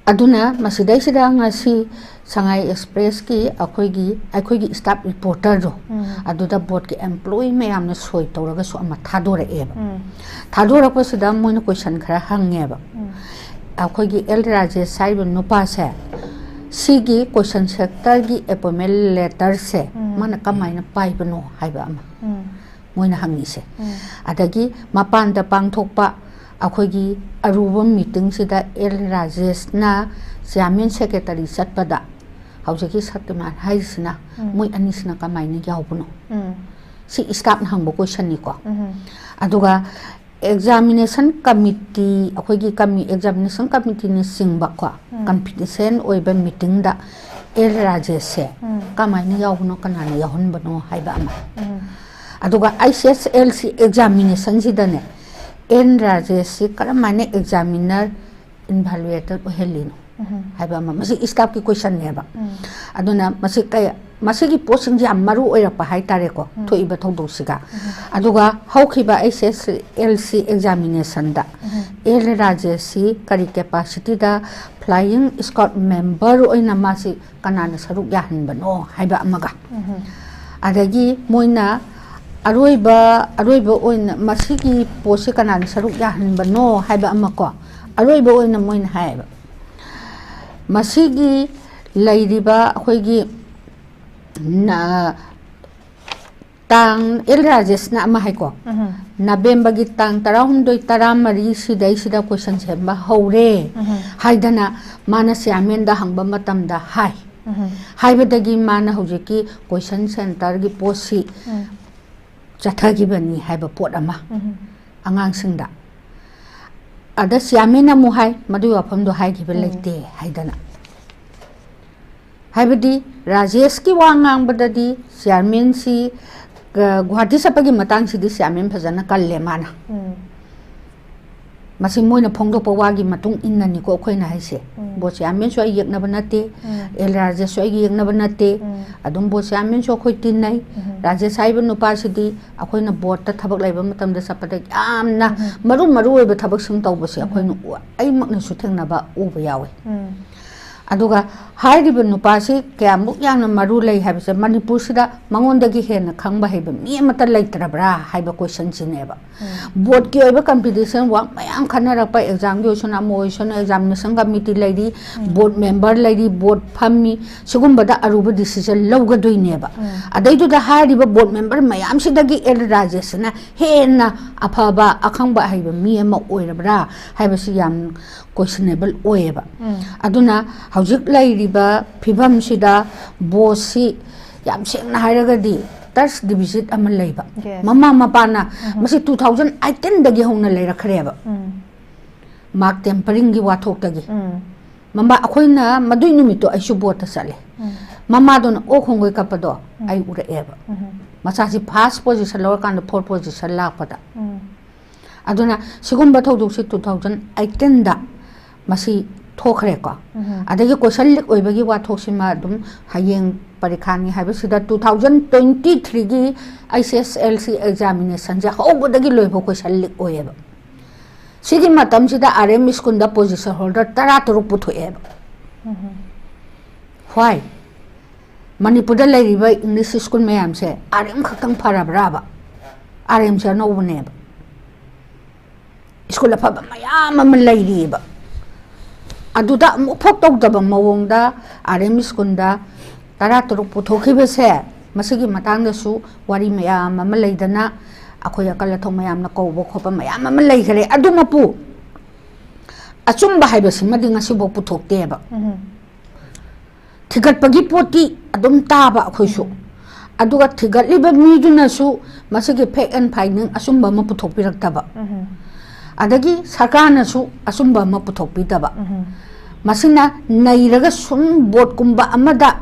ꯑꯗꯨꯅ ꯃꯁꯤꯗꯩꯁꯤꯗ ꯉꯁꯤ ꯁꯉꯥꯏ ꯑꯦꯛꯁꯄ꯭ꯔꯦꯁꯀꯤ ꯑꯩꯈꯣꯏꯒꯤ, ꯑꯩꯈꯣꯏꯒꯤ ꯁ꯭ꯇꯥꯐ ꯔꯤꯄꯣꯔꯇꯔꯗꯣ, ꯎꯝ꯫ ꯑꯗꯨꯗ ꯕꯣꯠꯀꯤ ꯑꯦꯝꯄ꯭ꯂꯣꯌꯤ ꯃꯌꯥꯝꯅ ꯁꯣꯏ ꯇꯧꯔꯒꯁꯨ ꯑꯃ ꯊꯥꯗꯣꯔꯛꯑꯦꯕ꯫ ꯎꯝ꯫ ꯊꯥꯗꯣꯔꯛꯄꯁꯤꯗ ꯃꯣꯏꯅ ꯀꯣꯏꯁꯟ ꯈꯔ ꯍꯪꯉꯦꯕ꯫ ꯎꯝ꯫ ꯑꯩꯈꯣꯏꯒꯤ ꯑꯦꯜ ꯔꯥꯖꯦꯁ ꯍꯥꯏꯔꯤꯕ ꯅꯨꯄꯥꯁꯦ, ꯁꯤꯒꯤ ꯀꯣꯏꯁꯟ ꯁꯦꯟꯇꯔꯒꯤ ꯑꯦꯄꯣꯏꯟꯃꯦꯟ ꯂꯦꯇꯔꯁꯦ ꯎꯝ꯫ ꯃꯥꯅ ꯀꯃꯥꯏꯅ ꯄꯥꯏꯕꯅꯣ ꯍꯥꯏꯕ ꯑꯃ ꯎꯝ꯫ ꯃꯣꯏꯅ ꯍꯪꯉꯤꯁꯦ꯫ ꯎꯝ꯫ ꯑꯗꯒꯤ ꯃꯄꯥꯟꯗ ꯄꯥꯡꯊꯣꯛꯄ ꯑꯩꯈꯣꯏꯒꯤ ꯑꯔꯨꯕ ꯃꯤꯇꯤꯡꯁꯤꯗ ꯑꯦꯜ ꯔꯥꯖꯦꯁꯅ ꯆꯤꯌꯥꯔꯃꯦꯟ ꯁꯦꯀ꯭ꯔꯦꯇꯔꯤ ꯆꯠꯄꯗ ꯍꯧꯖꯤꯛꯀꯤ ꯁꯛꯇꯤꯃꯥꯟ ꯍꯥꯏꯔꯤꯁꯤꯅ ꯎꯝ꯫ ꯃꯣꯏ ꯑꯅꯤꯁꯤꯅ ꯀꯃꯥꯏꯅ ꯌꯥꯎꯕꯅꯣ? ꯎꯝ꯫ ꯁꯤ ꯁ꯭ꯇꯥꯐꯅ ꯍꯪꯕ ꯀꯣꯏꯁꯟꯅꯤꯀꯣ꯫ ꯎꯝ꯫ ꯑꯗꯨꯒ ꯑꯦꯛꯖꯥꯃꯤꯅꯦꯁꯟ ꯀꯃꯤꯇꯤ, ꯑꯩꯈꯣꯏꯒꯤ ꯀꯃꯤ-, ꯑꯦꯛꯖꯥꯃꯤꯅꯦꯁꯟ ꯀꯃꯤꯇꯤꯅꯆꯤꯡꯕ ꯀꯣ, ꯎꯝ꯫ ꯀꯟꯐꯤꯗꯦꯟꯁꯤꯌꯦꯜ ꯑꯣꯏꯕ ꯃꯤꯇꯤꯡꯗ ꯑꯦꯜ ꯔꯥꯖꯦꯁꯁꯦ ꯎꯝ꯫ ꯀꯃꯥꯏꯅ ꯌꯥꯎꯕꯅꯣ, ꯀꯅꯥꯅ ꯌꯥꯎꯍꯟꯕꯅꯣ ꯍꯥꯏꯕ ꯑꯃ꯫ ꯎꯝ꯫ ꯑꯗꯨꯒ H S L C ꯑꯦꯛꯖꯥꯃꯤꯅꯦꯁꯟꯁꯤꯗꯅꯦ and ꯔꯥꯖꯦꯁꯁꯤ ꯀꯔꯝꯍꯥꯏꯅ ꯑꯦꯛꯖꯥꯃꯤꯅꯔ ꯏꯟꯚꯥꯂꯨꯑꯦꯇꯦꯠ ꯑꯣꯏꯍꯜꯂꯤꯅꯣ ꯎꯝ꯫ ꯍꯥꯏꯕ ꯑꯃ, ꯃꯁꯤ ꯁ꯭ꯇꯥꯐꯀꯤ ꯀꯣꯏꯁꯟꯅꯦꯕ꯫ ꯎꯝ꯫ ꯑꯗꯨꯅ ꯃꯁꯤ ꯀꯩ-, ꯃꯁꯤꯒꯤ ꯄꯣꯠꯁꯤꯡꯁꯦ ꯌꯥꯝ ꯃꯔꯨ ꯑꯣꯏꯔꯛꯄ ꯍꯥꯏꯇꯥꯔꯦꯀꯣ, ꯎꯝ꯫ ꯊꯣꯛꯏꯕ ꯊꯧꯗꯣꯛꯁꯤꯒ꯫ ꯎꯝ꯫ ꯑꯗꯨꯒ ꯍꯧꯈꯤꯕ ꯑꯩꯆ ꯑꯦꯁ ꯑꯦꯜ ꯁꯤ ꯑꯦꯛꯖꯥꯃꯤꯅꯦꯁꯟꯗ ꯎꯝ꯫ ꯑꯦꯜ ꯔꯥꯖꯦꯁꯁꯤ ꯀꯔꯤ ꯀꯦꯄꯥꯁꯤꯇꯤꯗ ꯐ꯭ꯂꯥꯏꯌꯤꯡ ꯁ꯭ꯀ꯭ꯋꯥꯗ ꯃꯦꯝꯕꯔ ꯑꯣꯏꯅ ꯃꯥꯁꯤ ꯀꯅꯥꯅ ꯁꯔꯨꯛ ꯌꯥꯍꯟꯕꯅꯣ ꯍꯥꯏꯕ ꯑꯃꯒ, ꯎꯝ꯫ ꯑꯗꯒꯤ ꯃꯣꯏꯅ ꯑꯔꯣꯏꯕ, ꯑꯔꯣꯏꯕ ꯑꯣꯏꯅ ꯃꯁꯤꯒꯤ ꯄꯣꯠꯁꯦ ꯀꯅꯥꯅ ꯁꯔꯨꯛ ꯌꯥꯍꯟꯕꯅꯣ ꯍꯥꯏꯕ ꯑꯃ ꯀꯣ, ꯑꯔꯣꯏꯕ ꯑꯣꯏꯅ ꯃꯣꯏꯅ ꯍꯥꯏꯌꯦꯕ, ꯃꯁꯤꯒꯤ ꯂꯩꯔꯤꯕ ꯑꯩꯈꯣꯏꯒꯤ ꯅ-, ꯇꯥꯡ, ꯑꯦꯜ ꯔꯥꯖꯦꯁꯅ ꯑꯃ ꯍꯥꯏꯀꯣ, ꯎꯝ꯫ ꯅꯕꯦꯝꯕꯔꯒꯤ ꯇꯥꯡ ꯇꯔꯥꯍꯨꯝꯗꯣꯏ, ꯇꯔꯥꯃꯔꯤ ꯁꯤꯗꯩꯁꯤꯗ ꯀꯣꯏꯁꯟ ꯁꯦꯝꯕ ꯍꯧꯔꯦ ꯎꯝ꯫ ꯍꯥꯏꯗꯅ ꯃꯥꯅ ꯆꯤꯌꯥꯔꯃꯦꯟꯗ ꯍꯪꯕ ꯃꯇꯝꯗ ꯍꯥꯏ꯫ ꯎꯝ꯫ ꯍꯥꯏꯕꯗꯒꯤ ꯃꯥꯅ ꯍꯧꯖꯤꯛꯀꯤ ꯀꯣꯏꯁꯟ ꯁꯦꯟꯇꯔꯒꯤ ꯄꯣꯠꯁꯤ ꯎꯝ꯫ ꯆꯠꯊꯈꯤꯕꯅꯤ ꯍꯥꯏꯕ ꯄꯣꯠ ꯑꯃ ꯎꯝ꯫ ꯑꯉꯥꯡꯁꯤꯡꯗ꯫ ꯑꯗ ꯆꯤꯌꯥꯔꯃꯦꯟꯅ ꯑꯃꯨꯛ ꯍꯥꯏ, ꯃꯗꯨꯒꯤ ꯋꯥꯐꯝꯗꯣ ꯍꯥꯏꯈꯤꯕ ꯎꯝ꯫ ꯂꯩꯇꯦ ꯍꯥꯏꯗꯅ꯫ ꯍꯥꯏꯕꯗꯤ ꯔꯥꯖꯦꯁꯀꯤ ꯋꯥ ꯉꯥꯡꯕꯗꯗꯤ ꯆꯤꯌꯥꯔꯃꯦꯟꯁꯤ, ꯑ, ꯒꯨꯍꯥꯇꯤ ꯆꯠꯄꯒꯤ ꯃꯇꯥꯡꯁꯤꯗꯤ ꯆꯤꯌꯥꯔꯃꯦꯟ ꯐꯖꯅ ꯀꯜꯂꯦ ꯃꯥꯅ꯫ ꯎꯝ꯫ ꯃꯁꯤ ꯃꯣꯏꯅ ꯐꯣꯡꯗꯣꯛꯄ ꯋꯥꯒꯤ ꯃꯇꯨꯡ ꯏꯟꯅꯅꯤꯀꯣ ꯑꯩꯈꯣꯏꯅ ꯍꯥꯏꯁꯦ꯫ ꯎꯝ꯫ ꯕꯣꯁ ꯆꯤꯌꯥꯔꯃꯦꯟꯁꯨ ꯑꯩ ꯌꯦꯛꯅꯕ ꯅꯠꯇꯦ, ꯎꯝ꯫ ꯑꯦꯜ ꯔꯥꯖꯦꯁꯁꯨ ꯑꯩꯒꯤ ꯌꯦꯛꯅꯕ ꯅꯠꯇꯦ, ꯎꯝ꯫ ꯑꯗꯨꯝ ꯕꯣꯁ ꯆꯤꯌꯥꯔꯃꯦꯟꯁꯨ ꯑꯩꯈꯣꯏ ꯇꯤꯟꯅꯩ꯫ ꯎꯝ꯫ ꯔꯥꯖꯦꯁ ꯍꯥꯏꯔꯤꯕ ꯅꯨꯄꯥꯁꯤꯗꯤ ꯑꯩꯈꯣꯏꯅ ꯕꯣꯔꯗꯇ ꯊꯕꯛ ꯂꯩꯕ ꯃꯇꯝꯗ ꯆꯠꯄꯗ ꯌꯥꯝꯅ ꯎꯝ꯫ ꯃꯔꯨ ꯃꯔꯨ ꯑꯣꯏꯕ ꯊꯕꯛꯁꯤꯡ ꯇꯧꯕꯁꯦ ꯎꯝ꯫ ꯑꯩꯈꯣꯏꯅ ꯎ-, ꯑꯩꯃꯛꯅꯁꯨ ꯊꯦꯡꯅꯕ ꯎꯕ ꯌꯥꯎꯋꯦ꯫ ꯎꯝ꯫ ꯑꯗꯨꯒ ꯍꯥꯏꯔꯤꯕ ꯅꯨꯄꯥꯁꯤ ꯀꯌꯥꯃꯨꯛ ꯌꯥꯝꯅ ꯃꯔꯨ ꯂꯩ ꯍꯥꯏꯕꯁꯦ, ꯃꯅꯤꯄꯨꯔꯁꯤꯗ ꯃꯉꯣꯟꯗꯒꯤ ꯍꯦꯟꯅ ꯈꯪꯕ ꯍꯩꯕ ꯃꯤ ꯑꯃꯠꯇ ꯂꯩꯇ꯭ꯔꯕ꯭ꯔꯥ ꯍꯥꯏꯕ ꯀꯣꯏꯁꯟꯁꯤꯅꯦꯕ꯫ ꯎꯝ꯫ ꯕꯣꯔꯗꯀꯤ ꯑꯣꯏꯕ ꯀꯝꯄꯤꯇꯤꯁꯟ ꯋꯥ ꯃꯌꯥꯝ ꯈꯟꯅꯔꯛꯄ, ꯑꯦꯛꯖꯥꯝꯒꯤ ꯑꯣꯏꯁꯅꯨ, ꯑꯃ ꯑꯣꯏꯁꯅꯨ, ꯑꯦꯛꯖꯥꯃꯤꯅꯦꯁꯟ ꯀꯃꯤꯇꯤ ꯂꯩꯔꯤ, ꯎꯝ꯫ ꯕꯣꯔꯗ ꯃꯦꯝꯕꯔ ꯂꯩꯔꯤ, ꯕꯣꯔꯗ ꯐꯝꯃꯤ, ꯁꯤꯒꯨꯝꯕꯗ ꯑꯔꯨꯕ ꯗꯤꯁꯤꯖꯟ ꯂꯧꯒꯗꯣꯏꯅꯦꯕ꯫ ꯎꯝ꯫ ꯑꯗꯩꯗꯨꯗ ꯍꯥꯏꯔꯤꯕ ꯕꯣꯔꯗ ꯃꯦꯝꯕꯔ ꯃꯌꯥꯝꯁꯤꯗꯒꯤ ꯑꯦꯜ ꯔꯥꯖꯦꯁꯁꯤꯅ ꯍꯦꯟꯅ ꯑꯐꯕ, ꯑꯈꯪꯕ, ꯑꯍꯩꯕ ꯃꯤ ꯑꯃ ꯑꯣꯏꯔꯕ꯭ꯔꯥ ꯍꯥꯏꯕꯁꯤ ꯌꯥꯝ ꯀꯣꯏꯁꯟꯅꯦꯕꯜ ꯑꯣꯏꯌꯦꯕ꯫ ꯎꯝ꯫ ꯑꯗꯨꯅ ꯍꯧꯖꯤꯛ ꯂꯩꯔꯤꯕ ꯐꯤꯕꯝꯁꯤꯗ ꯕꯣꯁꯁꯤ ꯌꯥꯝ ꯁꯦꯡꯅ ꯍꯥꯏꯔꯒꯗꯤ ꯇꯔꯁ ꯗꯤꯐꯤꯁꯤꯠ ꯑꯃ ꯂꯩꯕ꯫ Yes. ꯃꯃꯥ ꯃꯄꯥꯅ ꯎꯝ꯫ ꯃꯁꯤ two thousand eighteen ꯗꯒꯤ ꯍꯧꯅ ꯂꯩꯔꯛꯈ꯭ꯔꯦꯕ꯫ ꯎꯝ꯫ ꯃꯥꯔꯛ ꯇꯦꯝꯄꯔꯤꯡꯒꯤ ꯋꯥꯊꯣꯛꯇꯒꯤ꯫ ꯎꯝ꯫ ꯃꯃꯥ, ꯑꯩꯈꯣꯏꯅ ꯃꯗꯨꯏ ꯅꯨꯃꯤꯠꯇꯣ ꯑꯩꯁꯨ ꯕꯣꯔꯗꯇ ꯆꯠꯂꯦ꯫ ꯎꯝ꯫ ꯃꯃꯥꯗꯨꯅ ꯑꯣꯛ ꯈꯣꯡꯒꯣꯏ ꯀꯞꯄꯗꯣ ꯎꯝ꯫ ꯑꯩ ꯎꯔꯛꯑꯦꯕ꯫ ꯎꯝ꯫ ꯃꯆꯥꯁꯤ ꯐꯥꯔꯁ ꯄꯣꯖꯤꯁꯟ ꯂꯧꯔꯀꯥꯟꯗ ꯐꯣꯔ ꯄꯣꯖꯤꯁꯟ ꯂꯥꯛꯄꯗ꯫ ꯎꯝ꯫ ꯑꯗꯨꯅ ꯁꯤꯒꯨꯝꯕ ꯊꯧꯗꯣꯛꯁꯤ two thousand eighteen ꯗ ꯃꯁꯤ ꯊꯣꯛꯈ꯭ꯔꯦꯀꯣ꯫ ꯎꯝ꯫ ꯑꯗꯒꯤ ꯀꯣꯏꯁꯟ ꯂꯤꯛ ꯑꯣꯏꯕꯒꯤ ꯋꯥꯊꯣꯛꯁꯤꯃ ꯑꯗꯨꯝ ꯍꯌꯦꯡ ꯄꯔꯤꯈꯥꯅꯤ ꯍꯥꯏꯕꯁꯤꯗ two thousand twenty three ꯒꯤ H S L C examination ꯁꯦ ꯍꯧꯕꯗꯒꯤ ꯂꯣꯏꯐꯥꯎ ꯀꯣꯏꯁꯟ ꯂꯤꯛ ꯑꯣꯏꯌꯦꯕ꯫ ꯁꯤꯒꯤ ꯃꯇꯝꯁꯤꯗ R M school ꯗ position holder ꯇꯔꯥꯇꯔꯨꯛ ꯄꯨꯊꯣꯛꯑꯦꯕ꯫ ꯎꯝ꯫ Why? ꯃꯅꯤꯄꯨꯔꯗ ꯂꯩꯔꯤꯕ English school ꯃꯌꯥꯝꯁꯦ R M ꯈꯛꯇꯪ ꯐꯔꯕ꯭ꯔꯥꯕ? ꯑꯥꯔ ꯑꯦꯝꯁꯦ ꯑꯅꯧꯕꯅꯦꯕ꯫ ꯁ꯭ꯀꯨꯜ ꯑꯐꯕ ꯃꯌꯥꯝ ꯑꯃ ꯂꯩꯔꯤꯑꯕ꯫ ꯑꯗꯨꯗ ꯑꯃꯨꯛꯐꯥꯎ ꯇꯧꯗꯕ ꯃꯑꯣꯡꯗ ꯑꯥꯔ ꯑꯦꯝ ꯁ꯭ꯀꯨꯜꯗ ꯇꯔꯥ ꯇꯔꯨꯛ ꯄꯨꯊꯣꯛꯈꯤꯕꯁꯦ, ꯃꯁꯤꯒꯤ ꯃꯇꯥꯡꯗꯁꯨ ꯋꯥꯔꯤ ꯃꯌꯥꯝ ꯑꯃ ꯂꯩꯗꯅ, ꯑꯩꯈꯣꯏ ꯑꯀꯜ ꯑꯊꯧ ꯃꯌꯥꯝꯅ ꯀꯧꯕ ꯈꯣꯠꯄ ꯃꯌꯥꯝ ꯑꯃ ꯂꯩꯈꯔꯦ꯫ ꯑꯗꯨꯃꯛꯄꯨ ꯑꯆꯨꯝꯕ ꯍꯥꯏꯕꯁꯤꯃꯗꯤ ꯉꯁꯤꯐꯥꯎ ꯄꯨꯊꯣꯛꯇꯦꯕ꯫ ꯎꯝ꯫ ꯊꯤꯒꯠꯄꯒꯤ ꯄꯣꯠꯇꯤ ꯑꯗꯨꯝ ꯇꯥꯕ ꯑꯩꯈꯣꯏꯁꯨ꯫ ꯎꯝ꯫ ꯑꯗꯨꯒ ꯊꯤꯒꯠꯂꯤꯕ ꯃꯤꯗꯨꯅꯁꯨ ꯃꯁꯤꯒꯤ fact and finding ꯑꯆꯨꯝꯕ ꯑꯃ ꯄꯨꯊꯣꯛꯄꯤꯔꯛꯇꯕ꯫ ꯎꯝ꯫ ꯑꯗꯒꯤ ꯁꯔꯀꯥꯔꯅꯁꯨ ꯑꯆꯨꯝꯕ ꯑꯃ ꯄꯨꯊꯣꯛꯄꯤꯗꯕ꯫ ꯎꯝ꯫ ꯃꯁꯤꯅ ꯅꯩꯔꯒ ꯁꯨꯝ ꯕꯣꯠꯀꯨꯝꯕ ꯑꯃꯗ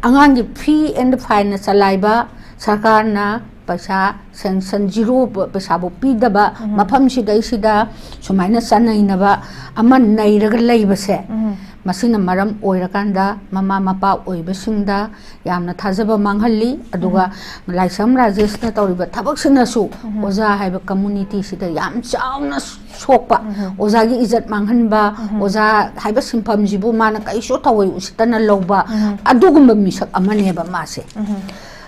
ꯑꯉꯥꯡꯒꯤ fee and fineꯅ ꯆꯂꯥꯏꯕ, ꯁꯔꯀꯥꯔꯅ ꯄꯩꯁꯥ sanction zero ꯄ-, ꯄꯩꯁꯥꯕꯨ ꯄꯤꯗꯕ ꯎꯝ꯫ ꯃꯐꯝꯁꯤꯗꯩꯁꯤꯗ ꯁꯨꯃꯥꯏꯅ ꯆꯅꯩꯅꯕ ꯑꯃ ꯅꯩꯔꯒ ꯂꯩꯕꯁꯦ, ꯎꯝ꯫ ꯃꯁꯤꯅ ꯃꯔꯝ ꯑꯣꯏꯔꯀꯥꯟꯗ ꯃꯃꯥ ꯃꯄꯥ ꯑꯣꯏꯕꯁꯤꯡꯗ ꯌꯥꯝꯅ ꯊꯥꯖꯕ ꯃꯥꯡꯍꯜꯂꯤ꯫ ꯑꯗꯨꯒ ꯎꯝ꯫ ꯂꯥꯏꯁ꯭ꯔꯝ ꯔꯥꯖꯦꯁꯅ ꯇꯧꯔꯤꯕ ꯊꯕꯛꯁꯤꯅꯁꯨ ꯎꯝ꯫ ꯑꯣꯖꯥ ꯍꯥꯏꯕ communityꯁꯤꯗ ꯌꯥꯝ ꯆꯥꯎꯅ ꯁꯣꯛꯄ, ꯎꯝ꯫ ꯑꯣꯖꯥꯒꯤ ꯏꯖꯠ ꯃꯥꯡꯍꯟꯕ, ꯎꯝ꯫ ꯑꯣꯖꯥ ꯍꯥꯏꯕ ꯁꯤꯟꯐꯝꯁꯤꯕꯨ ꯃꯥꯅ ꯀꯩꯁꯨ ꯊꯑꯣꯏ ꯎꯁꯤꯠꯇꯅ ꯂꯧꯕ, ꯎꯝ꯫ ꯑꯗꯨꯒꯨꯝꯕ ꯃꯤꯁꯛ ꯑꯃꯅꯦꯕ ꯃꯥꯁꯦ꯫ ꯎꯝ꯫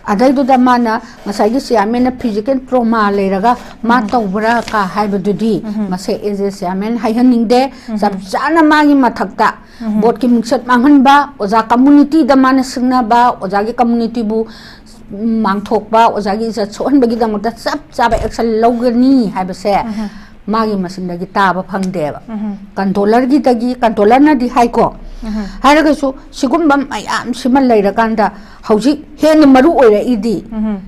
ꯑꯗꯩꯗꯨꯗ ꯃꯥꯅ ꯉꯁꯥꯏꯒꯤ chairmanꯅ physical trauma ꯂꯩꯔꯒ ꯃꯥ ꯎꯝ꯫ ꯇꯧꯕ꯭ꯔꯥ ꯀ ꯍꯥꯏꯕꯗꯨꯗꯤ ꯎꯝ꯫ ꯃꯁꯦ as a chairman ꯍꯥꯏꯍꯟꯅꯤꯡꯗꯦ꯫ ꯎꯝ꯫ ꯆꯞ ꯆꯥꯅ ꯃꯥꯒꯤ ꯃꯊꯛꯇ ꯎꯝ꯫ ꯕꯣꯠꯀꯤ ꯃꯤꯡꯆꯠ ꯃꯥꯡꯍꯟꯕ, ꯑꯣꯖꯥ communityꯗ ꯃꯥꯅ ꯁꯤꯡꯅꯕ, ꯑꯣꯖꯥꯒꯤ communityꯕꯨ ꯃꯥꯡꯊꯣꯛꯄ, ꯑꯣꯖꯥꯒꯤ ꯏꯖꯠ ꯁꯣꯛꯍꯟꯕꯒꯤꯗꯃꯛꯇ ꯆꯞ ꯆꯥꯕ action ꯂꯧꯒꯅꯤ ꯍꯥꯏꯕꯁꯦ ꯎꯝ꯫ ꯃꯥꯒꯤ ꯃꯁꯤꯡꯗꯒꯤ ꯇꯥꯕ ꯐꯪꯗꯦꯕ꯫ ꯎꯝ꯫ Controllerꯒꯤꯗꯒꯤ, controllerꯅꯗꯤ ꯍꯥꯏꯀꯣ, ꯎꯝ꯫ ꯍꯥꯏꯔꯒꯁꯨ ꯁꯤꯒꯨꯝꯕ ꯃꯌꯥꯝꯁꯤꯃ ꯂꯩꯔꯀꯥꯟꯗ ꯍꯧꯖꯤꯛ ꯍꯦꯟꯅ ꯃꯔꯨ ꯑꯣꯏꯔꯛꯏꯗꯤ ꯎꯝ꯫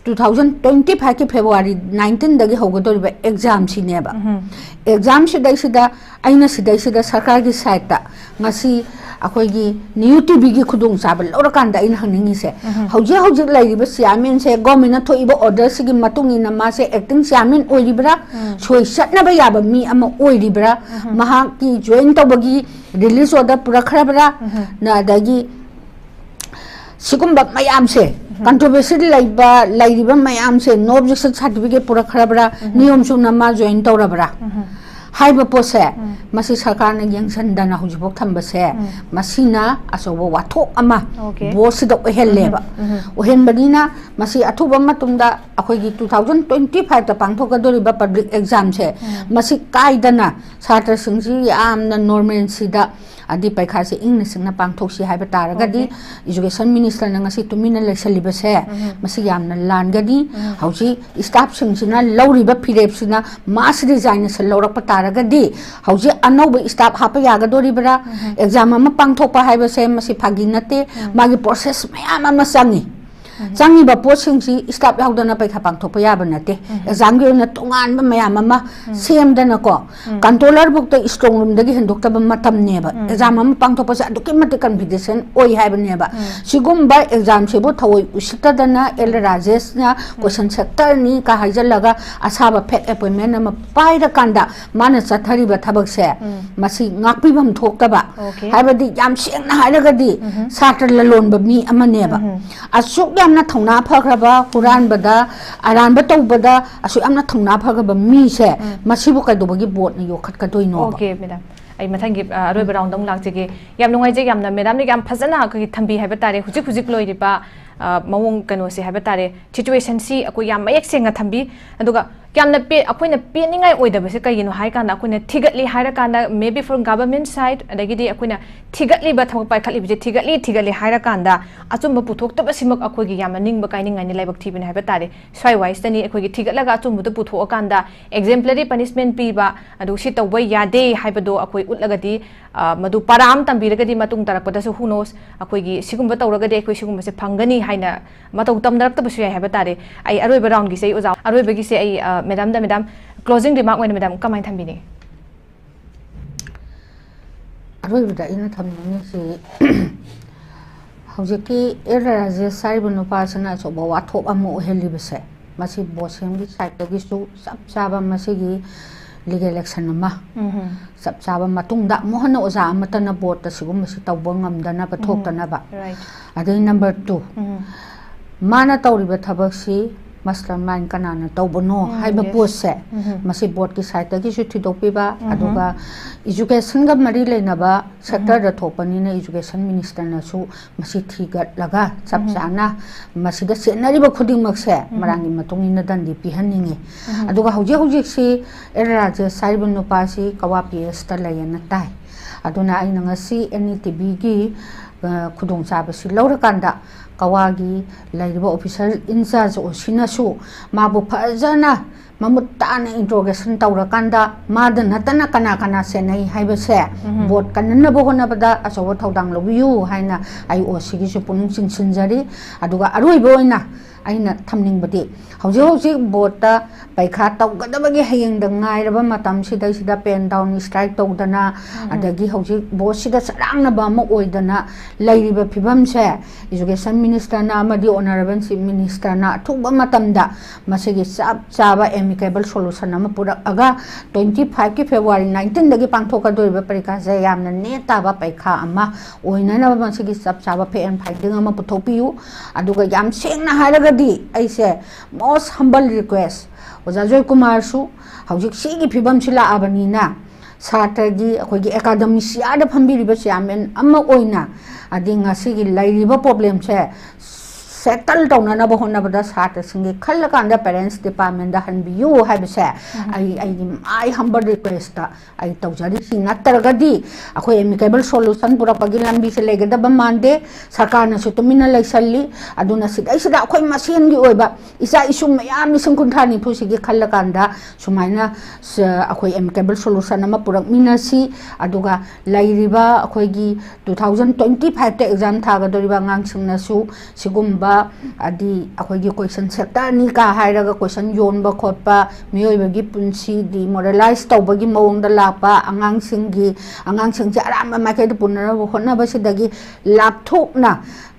two thousand twenty fiveꯀꯤ February nineteenꯗꯒꯤ ꯍꯧꯒꯗꯧꯔꯤꯕ examꯁꯤꯅꯦꯕ꯫ ꯎꯝ꯫ Examꯁꯤꯗꯩꯁꯤꯗ ꯑꯩꯅ ꯁꯤꯗꯩꯁꯤꯗ ꯁꯔꯀꯥꯔꯒꯤ sideꯇ ꯉꯁꯤ ꯑꯩꯈꯣꯏꯒꯤ New TVꯒꯤ ꯈꯨꯗꯣꯡꯆꯥꯕ ꯂꯧꯔꯀꯥꯟꯗ ꯑꯩꯅ ꯍꯪꯅꯤꯡꯉꯤꯁꯦ, ꯎꯝ꯫ ꯍꯧꯖꯤꯛ ꯍꯧꯖꯤꯛ ꯂꯩꯔꯤꯕ chairmanꯁꯦ governmentꯅ ꯊꯣꯛꯏꯕ orderꯁꯤꯒꯤ ꯃꯇꯨꯡ ꯏꯟꯅ ꯃꯥꯁꯦ acting chairman ꯑꯣꯏꯔꯤꯕ꯭ꯔꯥ? ꯎꯝ꯫ ꯁꯣꯏ ꯆꯠꯅꯕ ꯌꯥꯕ ꯃꯤ ꯑꯃ ꯑꯣꯏꯔꯤꯕ꯭ꯔꯥ? ꯎꯝ꯫ ꯃꯍꯥꯛꯀꯤ join ꯇꯧꯕꯒꯤ release order ꯄꯨꯔꯛꯈ꯭ꯔꯕ꯭ꯔꯥ? ꯎꯝ꯫ ꯅ ꯑꯗꯒꯤ ꯁꯤꯒꯨꯝꯕ ꯃꯌꯥꯝꯁꯦ, ꯎꯝ꯫ Controversy ꯂꯩꯕ, ꯂꯩꯔꯤꯕ ꯃꯌꯥꯝꯁꯦ, no objection certificate ꯄꯨꯔꯛꯈ꯭ꯔꯕ꯭ꯔꯥ? ꯎꯝ꯫ ꯅꯤꯌꯣꯝ ꯆꯨꯝꯅ ꯃꯥ join ꯇꯧꯔꯕ꯭ꯔꯥ? ꯎꯝ꯫ ꯍꯥꯏꯕ ꯄꯣꯠꯁꯦ, ꯎꯝ꯫ ꯃꯁꯤ ꯁꯔꯀꯥꯔꯅ ꯌꯦꯡꯁꯤꯟꯗꯅ ꯍꯧꯖꯤꯛꯐꯥꯎ ꯊꯝꯕꯁꯦ, ꯎꯝ꯫ ꯃꯁꯤꯅ ꯑꯆꯧꯕ ꯋꯥꯊꯣꯛ ꯑꯃ Okay. ꯕꯣꯔꯗꯁꯤꯗ ꯑꯣꯏꯍꯜꯂꯦꯕ꯫ ꯎꯝ, ꯎꯝ꯫ ꯑꯣꯏꯍꯟꯕꯅꯤꯅ ꯃꯁꯤ ꯑꯊꯨꯕ ꯃꯇꯝꯗ ꯑꯩꯈꯣꯏꯒꯤ two thousand twenty five ꯇ ꯄꯥꯡꯊꯣꯛꯀꯗꯧꯔꯤꯕ ꯄꯕ꯭ꯂꯤꯛ ꯑꯦꯛꯖꯥꯝꯁꯦ, ꯎꯝ꯫ ꯃꯁꯤ ꯀꯥꯏꯗꯅ ꯁꯥꯇ꯭ꯔꯁꯤꯡꯁꯤ ꯌꯥꯝꯅ ꯅꯣꯔꯃꯦꯜꯁꯤꯗ, ꯑꯗꯤ ꯄꯔꯤꯈꯥꯁꯦ ꯏꯪꯅ ꯆꯤꯛꯅ ꯄꯥꯡꯊꯣꯛꯁꯤ ꯍꯥꯏꯕ ꯇꯥꯔꯒꯗꯤ, Okay. ꯏꯖꯨꯀꯦꯁꯟ ꯃꯤꯅꯤꯁꯇꯔꯅ ꯉꯁꯤ ꯇꯨꯃꯤꯟꯅ ꯂꯩꯁꯜꯂꯤꯕꯁꯦ, ꯎꯝ꯫ ꯃꯁꯤ ꯌꯥꯝꯅ ꯂꯥꯟꯒꯅꯤ꯫ ꯎꯝ꯫ ꯍꯧꯖꯤꯛ ꯁ꯭ꯇꯥꯐꯁꯤꯡꯁꯤꯅ ꯂꯧꯔꯤꯕ ꯐꯤꯔꯦꯞꯁꯤꯅ ꯃꯥꯁ ꯔꯤꯖꯥꯏꯅꯦꯁꯟ ꯂꯧꯔꯛꯄ ꯇꯥꯔꯒꯗꯤ, ꯍꯧꯖꯤꯛ ꯑꯅꯧꯕ ꯁ꯭ꯇꯥꯐ ꯍꯥꯞꯄ ꯌꯥꯒꯗꯣꯔꯤꯕ꯭ꯔꯥ? ꯎꯝ꯫ ꯑꯦꯛꯖꯥꯝ ꯑꯃ ꯄꯥꯡꯊꯣꯛꯄ ꯍꯥꯏꯕꯁꯦ ꯃꯁꯤ ꯐꯥꯒꯤ ꯅꯠꯇꯦ꯫ ꯎꯝ꯫ ꯃꯥꯒꯤ ꯄ꯭ꯔꯣꯁꯦꯁ ꯃꯌꯥꯝ ꯑꯃ ꯆꯪꯉꯤ꯫ ꯎꯝ꯫ ꯆꯪꯉꯤꯕ ꯄꯣꯠꯁꯤꯡꯁꯤ ꯁ꯭ꯇꯥꯐ ꯌꯥꯎꯗꯅ ꯄꯔꯤꯈꯥ ꯄꯥꯡꯊꯣꯛꯄ ꯌꯥꯕ ꯅꯠꯇꯦ꯫ ꯎꯝ꯫ ꯑꯦꯛꯖꯥꯝꯒꯤ ꯑꯣꯏꯅ ꯇꯣꯉꯥꯟꯕ ꯃꯌꯥꯝ ꯑꯃ ꯎꯝ꯫ ꯁꯦꯝꯗꯅꯀꯣ, ꯎꯝ꯫ ꯀꯟꯇ꯭ꯔꯣꯂꯔ ꯐꯥꯎꯗ ꯏꯁꯇ꯭ꯔꯣꯡ ꯔꯨꯝꯗꯒꯤ ꯍꯦꯟꯗꯣꯛꯇꯕ ꯃꯇꯝꯅꯦꯕ꯫ ꯎꯝ꯫ ꯑꯦꯛꯖꯥꯝ ꯑꯃ ꯄꯥꯡꯊꯣꯛꯄꯁꯦ ꯑꯗꯨꯛꯀꯤ ꯃꯇꯤꯛ ꯀꯟꯐꯤꯗꯦꯟꯁꯤꯌꯦꯜ ꯑꯣꯏ ꯍꯥꯏꯕꯅꯦꯕ꯫ ꯎꯝ꯫ ꯁꯤꯒꯨꯝꯕ ꯑꯦꯛꯖꯥꯝꯁꯤꯕꯨ ꯊꯑꯣꯏ ꯎꯁꯤꯠꯇꯗꯅ ꯑꯦꯜ ꯎꯝ꯫ ꯔꯥꯖꯦꯁꯅ ꯎꯝ꯫ ꯀꯣꯏꯁꯟ ꯁꯦꯟꯇꯔꯅꯤ ꯀ ꯍꯥꯏꯖꯜꯂꯒ ꯑꯁꯥꯕ ꯐꯦꯛ ꯑꯦꯄꯣꯏꯟꯃꯦꯟ ꯑꯃ ꯄꯥꯏꯔꯀꯥꯟꯗ ꯃꯥꯅ ꯆꯠꯊꯔꯤꯕ ꯊꯕꯛꯁꯦ, ꯎꯝ꯫ ꯃꯁꯤ ꯉꯥꯛꯄꯤꯐꯝ ꯊꯣꯛꯇꯕ꯫ Okay. ꯍꯥꯏꯕꯗꯤ ꯌꯥꯝ ꯁꯦꯡꯅ ꯍꯥꯏꯔꯒꯗꯤ ꯎꯝꯍꯨꯝ꯫ ꯁꯥꯇ꯭ꯔ ꯂꯂꯣꯟꯕ ꯃꯤ ꯑꯃꯅꯦꯕ꯫ ꯎꯝꯍꯨꯝ꯫ ꯑꯁꯨꯛ ꯌꯥꯝꯅ ꯊꯧꯅꯥ ꯐꯈ꯭ꯔꯕ ꯍꯨꯔꯥꯟꯕꯗ, ꯑꯔꯥꯟꯕ ꯇꯧꯕꯗ ꯑꯁꯨꯛ ꯌꯥꯝꯅ ꯊꯧꯅꯥ ꯐꯈ꯭ꯔꯕ ꯃꯤꯁꯦ, ꯎꯝ꯫ ꯃꯁꯤꯕꯨ ꯀꯩꯗꯧꯕꯒꯤ ꯕꯣꯔꯗꯅ ꯌꯣꯛꯈꯠꯀꯗꯣꯏꯅꯣꯕ? Okay, madam. ꯑꯩ ꯃꯊꯪꯒꯤ, ꯑ, ꯑꯔꯣꯏꯕ ꯎꯝ꯫ ꯔꯥꯎꯟꯗ ꯑꯃꯨꯛ ꯂꯥꯛꯆꯒꯦ꯫ ꯌꯥꯝ ꯅꯨꯡꯉꯥꯏꯖꯩ, ꯌꯥꯝꯅ ꯃꯦꯗꯥꯝꯅ ꯌꯥꯝ ꯐꯖꯅ ꯑꯩꯈꯣꯏꯒꯤ ꯊꯝꯕꯤ ꯍꯥꯏꯕ ꯇꯥꯔꯦ꯫ ꯍꯧꯖꯤꯛ ꯍꯧꯖꯤꯛ ꯂꯣꯏꯔꯤꯕ, ꯑ, ꯃꯑꯣꯡ ꯀꯩꯅꯣꯁꯦ ꯍꯥꯏꯕ ꯇꯥꯔꯦ, ꯁꯤꯆꯨꯋꯦꯁꯟꯁꯤ ꯑꯩꯈꯣꯏ ꯌꯥꯝ ꯃꯌꯦꯛ ꯁꯦꯡꯅ ꯊꯝꯕꯤ꯫ ꯑꯗꯨꯒ ꯌꯥꯝꯅ ꯄꯦ-, ꯑꯩꯈꯣꯏꯅ ꯄꯦꯟꯅꯤꯡꯉꯥꯏ ꯑꯣꯏꯗꯕꯁꯦ ꯀꯩꯒꯤꯅꯣ ꯍꯥꯏ ꯀꯥꯟꯗ, ꯑꯩꯈꯣꯏꯅ ꯊꯤꯒꯠꯂꯤ ꯍꯥꯏꯔ ꯀꯥꯟꯗ, maybe from government side, ꯑꯗꯒꯤꯗꯤ ꯑꯩꯈꯣꯏꯅ ꯊꯤꯒꯠꯂꯤꯕ, ꯊꯕꯛ ꯄꯥꯏꯈꯠꯂꯤꯕꯁꯦ ꯊꯤꯒꯠꯂꯤ, ꯊꯤꯒꯠꯂꯤ ꯍꯥꯏꯔ ꯀꯥꯟꯗ ꯑꯆꯨꯝꯕ ꯄꯨꯊꯣꯛꯇꯕꯁꯤꯃꯛ ꯑꯩꯈꯣꯏꯒꯤ ꯌꯥꯝꯅ ꯅꯤꯡꯕ ꯀꯥꯏꯅꯤꯡꯉꯥꯏꯅꯤ, ꯂꯥꯏꯕꯛ ꯊꯤꯕꯅꯤ ꯍꯥꯏꯕ ꯇꯥꯔꯦ꯫ ꯁ꯭ꯋꯥꯏ ꯋꯥꯏꯁꯤꯗꯅꯤ ꯑꯩꯈꯣꯏꯒꯤ ꯊꯤꯒꯠꯂꯒ ꯑꯆꯨꯝꯕꯗꯨ ꯄꯨꯊꯣꯛꯑꯀꯥꯟꯗ exemplary punishment ꯄꯤꯕ, ꯑꯗꯨ ꯁꯤ ꯇꯧꯕ ꯌꯥꯗꯦ ꯍꯥꯏꯕꯗꯣ ꯑꯩꯈꯣꯏ ꯎꯠꯂꯒꯗꯤ, ꯑ, ꯃꯗꯨ ꯄꯔꯥ ꯑꯃ ꯇꯝꯕꯤꯔꯒꯗꯤ ꯃꯇꯨꯡ ꯇꯥꯔꯛꯄꯗꯁꯨ who knows, ꯑꯩꯈꯣꯏꯒꯤ ꯁꯤꯒꯨꯝꯕ ꯇꯧꯔꯒꯗꯤ ꯑꯩꯈꯣꯏ ꯁꯤꯒꯨꯝꯕꯁꯦ ꯐꯪꯒꯅꯤ ꯍꯥꯏꯅ ꯃꯇꯧ ꯇꯝꯅꯔꯛꯇꯕꯁꯨ ꯌꯥꯏ ꯍꯥꯏꯕ ꯇꯥꯔꯦ꯫ ꯑꯩ ꯑꯔꯣꯏꯕ ꯔꯥꯎꯟꯒꯤꯁꯦ ꯑꯩ ꯑꯣꯖꯥ ꯑꯔꯣꯏꯕꯒꯤꯁꯦ ꯑꯩ, ꯑ, ꯃꯦꯗꯥꯝꯗ, ꯃꯦꯗꯥꯝ, closing remark ꯑꯣꯏꯅ ꯃꯦꯗꯥꯝ ꯀꯃꯥꯏꯅ ꯊꯝꯕꯤꯅꯤꯡꯉꯤ? ꯑꯔꯣꯏꯕꯗ ꯑꯩꯅ ꯊꯝꯅꯤꯡꯉꯤꯁꯤ, ꯍꯧꯖꯤꯛꯀꯤ ꯑꯦꯜ ꯔꯥꯖꯦꯁ ꯍꯥꯏꯔꯤꯕ ꯅꯨꯄꯥꯁꯤꯅ ꯑꯆꯧꯕ ꯋꯥꯊꯣꯛ ꯑꯃ ꯑꯣꯏꯍꯜꯂꯤꯕꯁꯦ, ꯃꯁꯤ ꯕꯣꯁꯦꯝꯒꯤ ꯁꯥꯏꯠꯇꯒꯤꯁꯨ ꯆꯞ ꯆꯥꯕ ꯃꯁꯤꯒꯤ ꯂꯤꯒꯦꯜ ꯑꯦꯛꯁꯟ ꯑꯃ ꯎꯝꯍꯨꯝ꯫ ꯆꯞ ꯆꯥꯕ ꯃꯇꯨꯡꯗ ꯑꯃꯨꯛ ꯍꯟꯅ ꯑꯣꯖꯥ ꯑꯃꯠꯇꯅ ꯕꯣꯔꯗꯇ ꯁꯤꯒꯨꯝꯕꯁꯤ ꯇꯧꯕ ꯉꯝꯗꯅꯕ ꯎꯝꯍꯨꯝ꯫ ꯊꯣꯛꯇꯅꯕ꯫ Right. ꯑꯗꯩ number two, ꯎꯝꯍꯨꯝ꯫ ꯃꯥꯅ ꯇꯧꯔꯤꯕ ꯊꯕꯛꯁꯤ mastermind ꯀꯅꯥꯅ ꯇꯧꯕꯅꯣ ꯎꯝ, ꯍꯥꯏꯕ yes. ꯄꯣꯠꯁꯦ, ꯎꯝ꯫ ꯃꯁꯤ boardꯀꯤ sideꯇꯒꯤꯁꯨ ꯊꯤꯗꯣꯛꯄꯤꯕ, ꯎꯝ꯫ ꯑꯗꯨꯒ educationꯒ ꯃꯔꯤ ꯂꯩꯅꯕ sectorꯗ ꯎꯝ꯫ ꯊꯣꯛꯄꯅꯤꯅ education ministerꯅꯁꯨ ꯃꯁꯤ ꯊꯤꯒꯠꯂꯒ ꯆꯞ ꯎꯝ꯫ ꯆꯥꯅ ꯃꯁꯤꯗ ꯆꯦꯟꯅꯔꯤꯕ ꯈꯨꯗꯤꯡꯃꯛꯁꯦ ꯎꯝ꯫ ꯃꯔꯥꯡꯒꯤ ꯃꯇꯨꯡ ꯏꯟꯅ ꯗꯟꯗꯤ ꯄꯤꯍꯟꯅꯤꯡꯉꯤ꯫ ꯎꯝ꯫ ꯑꯗꯨꯒ ꯍꯧꯖꯤꯛ ꯍꯧꯖꯤꯛꯁꯤ ꯑꯦꯜ ꯔꯥꯖꯦꯁ ꯍꯥꯏꯔꯤꯕ ꯅꯨꯄꯥꯁꯤ ꯀꯋꯥ ꯄꯤ ꯑꯦꯁꯇ ꯂꯩꯌꯦꯅ ꯇꯥꯏ꯫ ꯑꯗꯨꯅ ꯑꯩꯅ ꯉꯁꯤ ꯑꯦꯟ ꯏ ꯇꯤ ꯚꯤꯒꯤ, ꯑ, ꯈꯨꯗꯣꯡꯆꯥꯕꯁꯤ ꯂꯧꯔꯀꯥꯟꯗ ꯀꯋꯥꯒꯤ ꯂꯩꯔꯤꯕ officer in charge ꯑꯣꯏꯁꯤꯅꯁꯨ ꯃꯥꯕꯨ ꯐꯖꯅ ꯃꯃꯨꯠ ꯇꯥꯅ interrogation ꯇꯧꯔꯀꯥꯟꯗ ꯃꯥꯗ ꯅꯠꯇꯅ ꯀꯅꯥ ꯀꯅꯥ ꯆꯦꯟꯅꯩ ꯍꯥꯏꯕꯁꯦ ꯎꯝ꯫ board ꯀꯟꯅꯅꯕ ꯍꯣꯠꯅꯕꯗ ꯑꯆꯧꯕ ꯊꯧꯗꯥꯡ ꯂꯧꯕꯤꯌꯨ ꯍꯥꯏꯅ ꯑꯩ ꯑꯣ ꯁꯤꯒꯤꯁꯨ ꯄꯨꯛꯅꯤꯡ ꯆꯤꯡꯁꯤꯟꯖꯔꯤ꯫ ꯑꯗꯨꯒ ꯑꯔꯣꯏꯕ ꯑꯣꯏꯅ ꯑꯩꯅ ꯊꯝꯅꯤꯡꯕꯗꯤ ꯍꯧꯖꯤꯛ ꯍꯧꯖꯤꯛ boardꯇ ꯄꯩꯈꯥ ꯇꯧꯒꯗꯕꯒꯤ ꯍꯌꯦꯡꯗ ꯉꯥꯏꯔꯕ ꯃꯇꯝꯁꯤꯗꯩꯁꯤꯗ pen down strike ꯇꯧꯗꯅ ꯎꯝ꯫ ꯑꯗꯒꯤ ꯍꯧꯖꯤꯛ boardꯁꯤꯗ ꯆꯔꯥꯡꯅꯕ ꯑꯃ ꯑꯣꯏꯗꯅ ꯂꯩꯔꯤꯕ ꯐꯤꯕꯝꯁꯦ education ministerꯅ ꯑꯃꯗꯤ honourable chief ministerꯅ ꯑꯊꯨꯕ ꯃꯇꯝꯗ ꯃꯁꯤꯒꯤ ꯆꯞ ꯆꯥꯕ amicable solution ꯑꯃ ꯄꯨꯔꯛꯑꯒ twenty fiveꯀꯤ February nineteenꯗꯒꯤ ꯄꯥꯡꯊꯣꯛꯀꯗꯧꯔꯤꯕ ꯄꯔꯤꯈꯥꯁꯦ ꯌꯥꯝꯅ ꯅꯦ ꯇꯥꯕ ꯄꯔꯤꯈꯥ ꯑꯃ ꯑꯣꯏꯅꯅꯕ ꯃꯁꯤꯒꯤ ꯆꯞ ꯆꯥꯕ fair and finding ꯑꯃ ꯄꯨꯊꯣꯛꯄꯤꯌꯨ꯫ ꯑꯗꯨꯒ ꯌꯥꯝ ꯁꯦꯡꯅ ꯍꯥꯏꯔꯒꯗꯤ ꯑꯩꯁꯦ most humble request, ꯑꯣꯖꯥ ꯖꯣꯏꯀꯨꯃꯥꯔꯁꯨ ꯍꯧꯖꯤꯛ ꯁꯤꯒꯤ ꯐꯤꯕꯝꯁꯤ ꯂꯥꯛꯑꯕꯅꯤꯅ ꯁꯥꯇ꯭ꯔꯒꯤ ꯑꯩꯈꯣꯏꯒꯤ academiciaꯗ ꯐꯝꯕꯤꯔꯤꯕ chairman ꯑꯃ ꯑꯣꯏꯅ ꯑꯗꯤ ꯉꯁꯤꯒꯤ ꯂꯩꯔꯤꯕ problemꯁꯦ settle ꯇꯧꯅꯅꯕ ꯍꯣꯠꯅꯕꯗ ꯁꯥꯇ꯭ꯔꯁꯤꯡꯒꯤ ꯈꯜꯂꯀꯥꯟꯗ parents departmentꯗ ꯍꯟꯕꯤꯌꯨ ꯍꯥꯏꯕꯁꯦ ꯎꯝ꯫ ꯑꯩ ꯑꯩꯒꯤ my humble requestꯇ ꯑꯩ ꯇꯧꯖꯔꯤ꯫ ꯁꯤ ꯅꯠꯇ꯭ꯔꯒꯗꯤ ꯑꯩꯈꯣꯏ amicable solution ꯄꯨꯔꯛꯄꯒꯤ ꯂꯝꯕꯤꯁꯦ ꯂꯩꯒꯗꯕ ꯃꯥꯟꯗꯦ꯫ ꯁꯔꯀꯥꯔꯅꯁꯨ ꯇꯨꯃꯤꯟꯅ ꯂꯩꯁꯜꯂꯤ꯫ ꯑꯗꯨꯅ ꯁꯤꯗꯩꯁꯤꯗ ꯑꯩꯈꯣꯏ ꯃꯁꯦꯟꯒꯤ ꯑꯣꯏꯕ ꯏꯆꯥ ꯏꯁꯨ ꯃꯌꯥꯝ ꯂꯤꯁꯤꯡ ꯀꯨꯟꯊ꯭ꯔꯥ ꯅꯤꯐꯨꯁꯤꯒꯤ ꯈꯜꯂꯀꯥꯟꯗ ꯁꯨꯃꯥꯏꯅ ꯁ-, ꯑꯩꯈꯣꯏ amicable solution ꯑꯃ ꯄꯨꯔꯛꯃꯤꯟꯅꯁꯤ꯫ ꯑꯗꯨꯒ ꯂꯩꯔꯤꯕ ꯑꯩꯈꯣꯏꯒꯤ two thousand twenty fiveꯇ exam ꯊꯥꯒꯗꯧꯔꯤꯕ ꯑꯉꯥꯡꯁꯤꯡꯅꯁꯨ ꯁꯤꯒꯨꯝꯕ ꯍꯥꯏꯗꯤ ꯑꯩꯈꯣꯏꯒꯤ question sector ꯑꯅꯤ ꯀꯥ ꯍꯥꯏꯔꯒ question ꯌꯣꯟꯕ ꯈꯣꯠꯄ, ꯃꯤꯑꯣꯏꯕꯒꯤ ꯄꯨꯟꯁꯤ demoralize ꯇꯧꯕꯒꯤ ꯃꯑꯣꯡꯗ ꯂꯥꯛꯄ, ꯑꯉꯥꯡꯁꯤꯡꯒꯤ, ꯑꯉꯥꯡꯁꯤꯡꯁꯦ ꯑꯔꯥꯟꯕ ꯃꯥꯏꯀꯩꯗ ꯄꯨꯅꯅꯕ ꯍꯣꯠꯅꯕꯁꯤꯗꯒꯤ ꯂꯥꯞꯊꯣꯛꯅ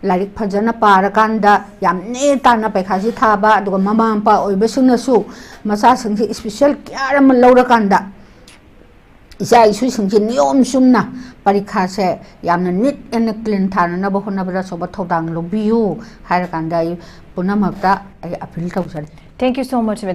ꯂꯥꯏꯔꯤꯛ ꯐꯖꯅ ꯄꯥꯔꯀꯥꯟꯗ ꯌꯥꯝ ꯅꯦ ꯇꯥꯅ ꯄꯩꯈꯥꯁꯤ ꯊꯥꯕ, ꯑꯗꯨꯒ ꯃꯃꯥ ꯃꯄꯥ ꯑꯣꯏꯕꯁꯤꯡꯅꯁꯨ ꯃꯆꯥꯁꯤꯡꯁꯤ special care ꯑꯃ ꯂꯧꯔꯀꯥꯟꯗ ꯏꯆꯥ ꯏꯁꯨꯁꯤꯡꯁꯦ ꯅꯤꯌꯣꯝ ꯆꯨꯝꯅ ꯄꯔꯤꯈꯥꯁꯦ ꯌꯥꯝꯅ neat and clean ꯊꯥꯅꯅꯕ ꯍꯣꯠꯅꯕꯗ ꯑꯆꯧꯕ ꯊꯧꯗꯥꯡ ꯂꯧꯕꯤꯌꯨ ꯍꯥꯏꯔꯀꯥꯟꯗ ꯑꯩ ꯄꯨꯝꯅꯃꯛꯇ ꯑꯩ appeal ꯇꯧꯖꯔꯤ꯫ Thank you so much, madam.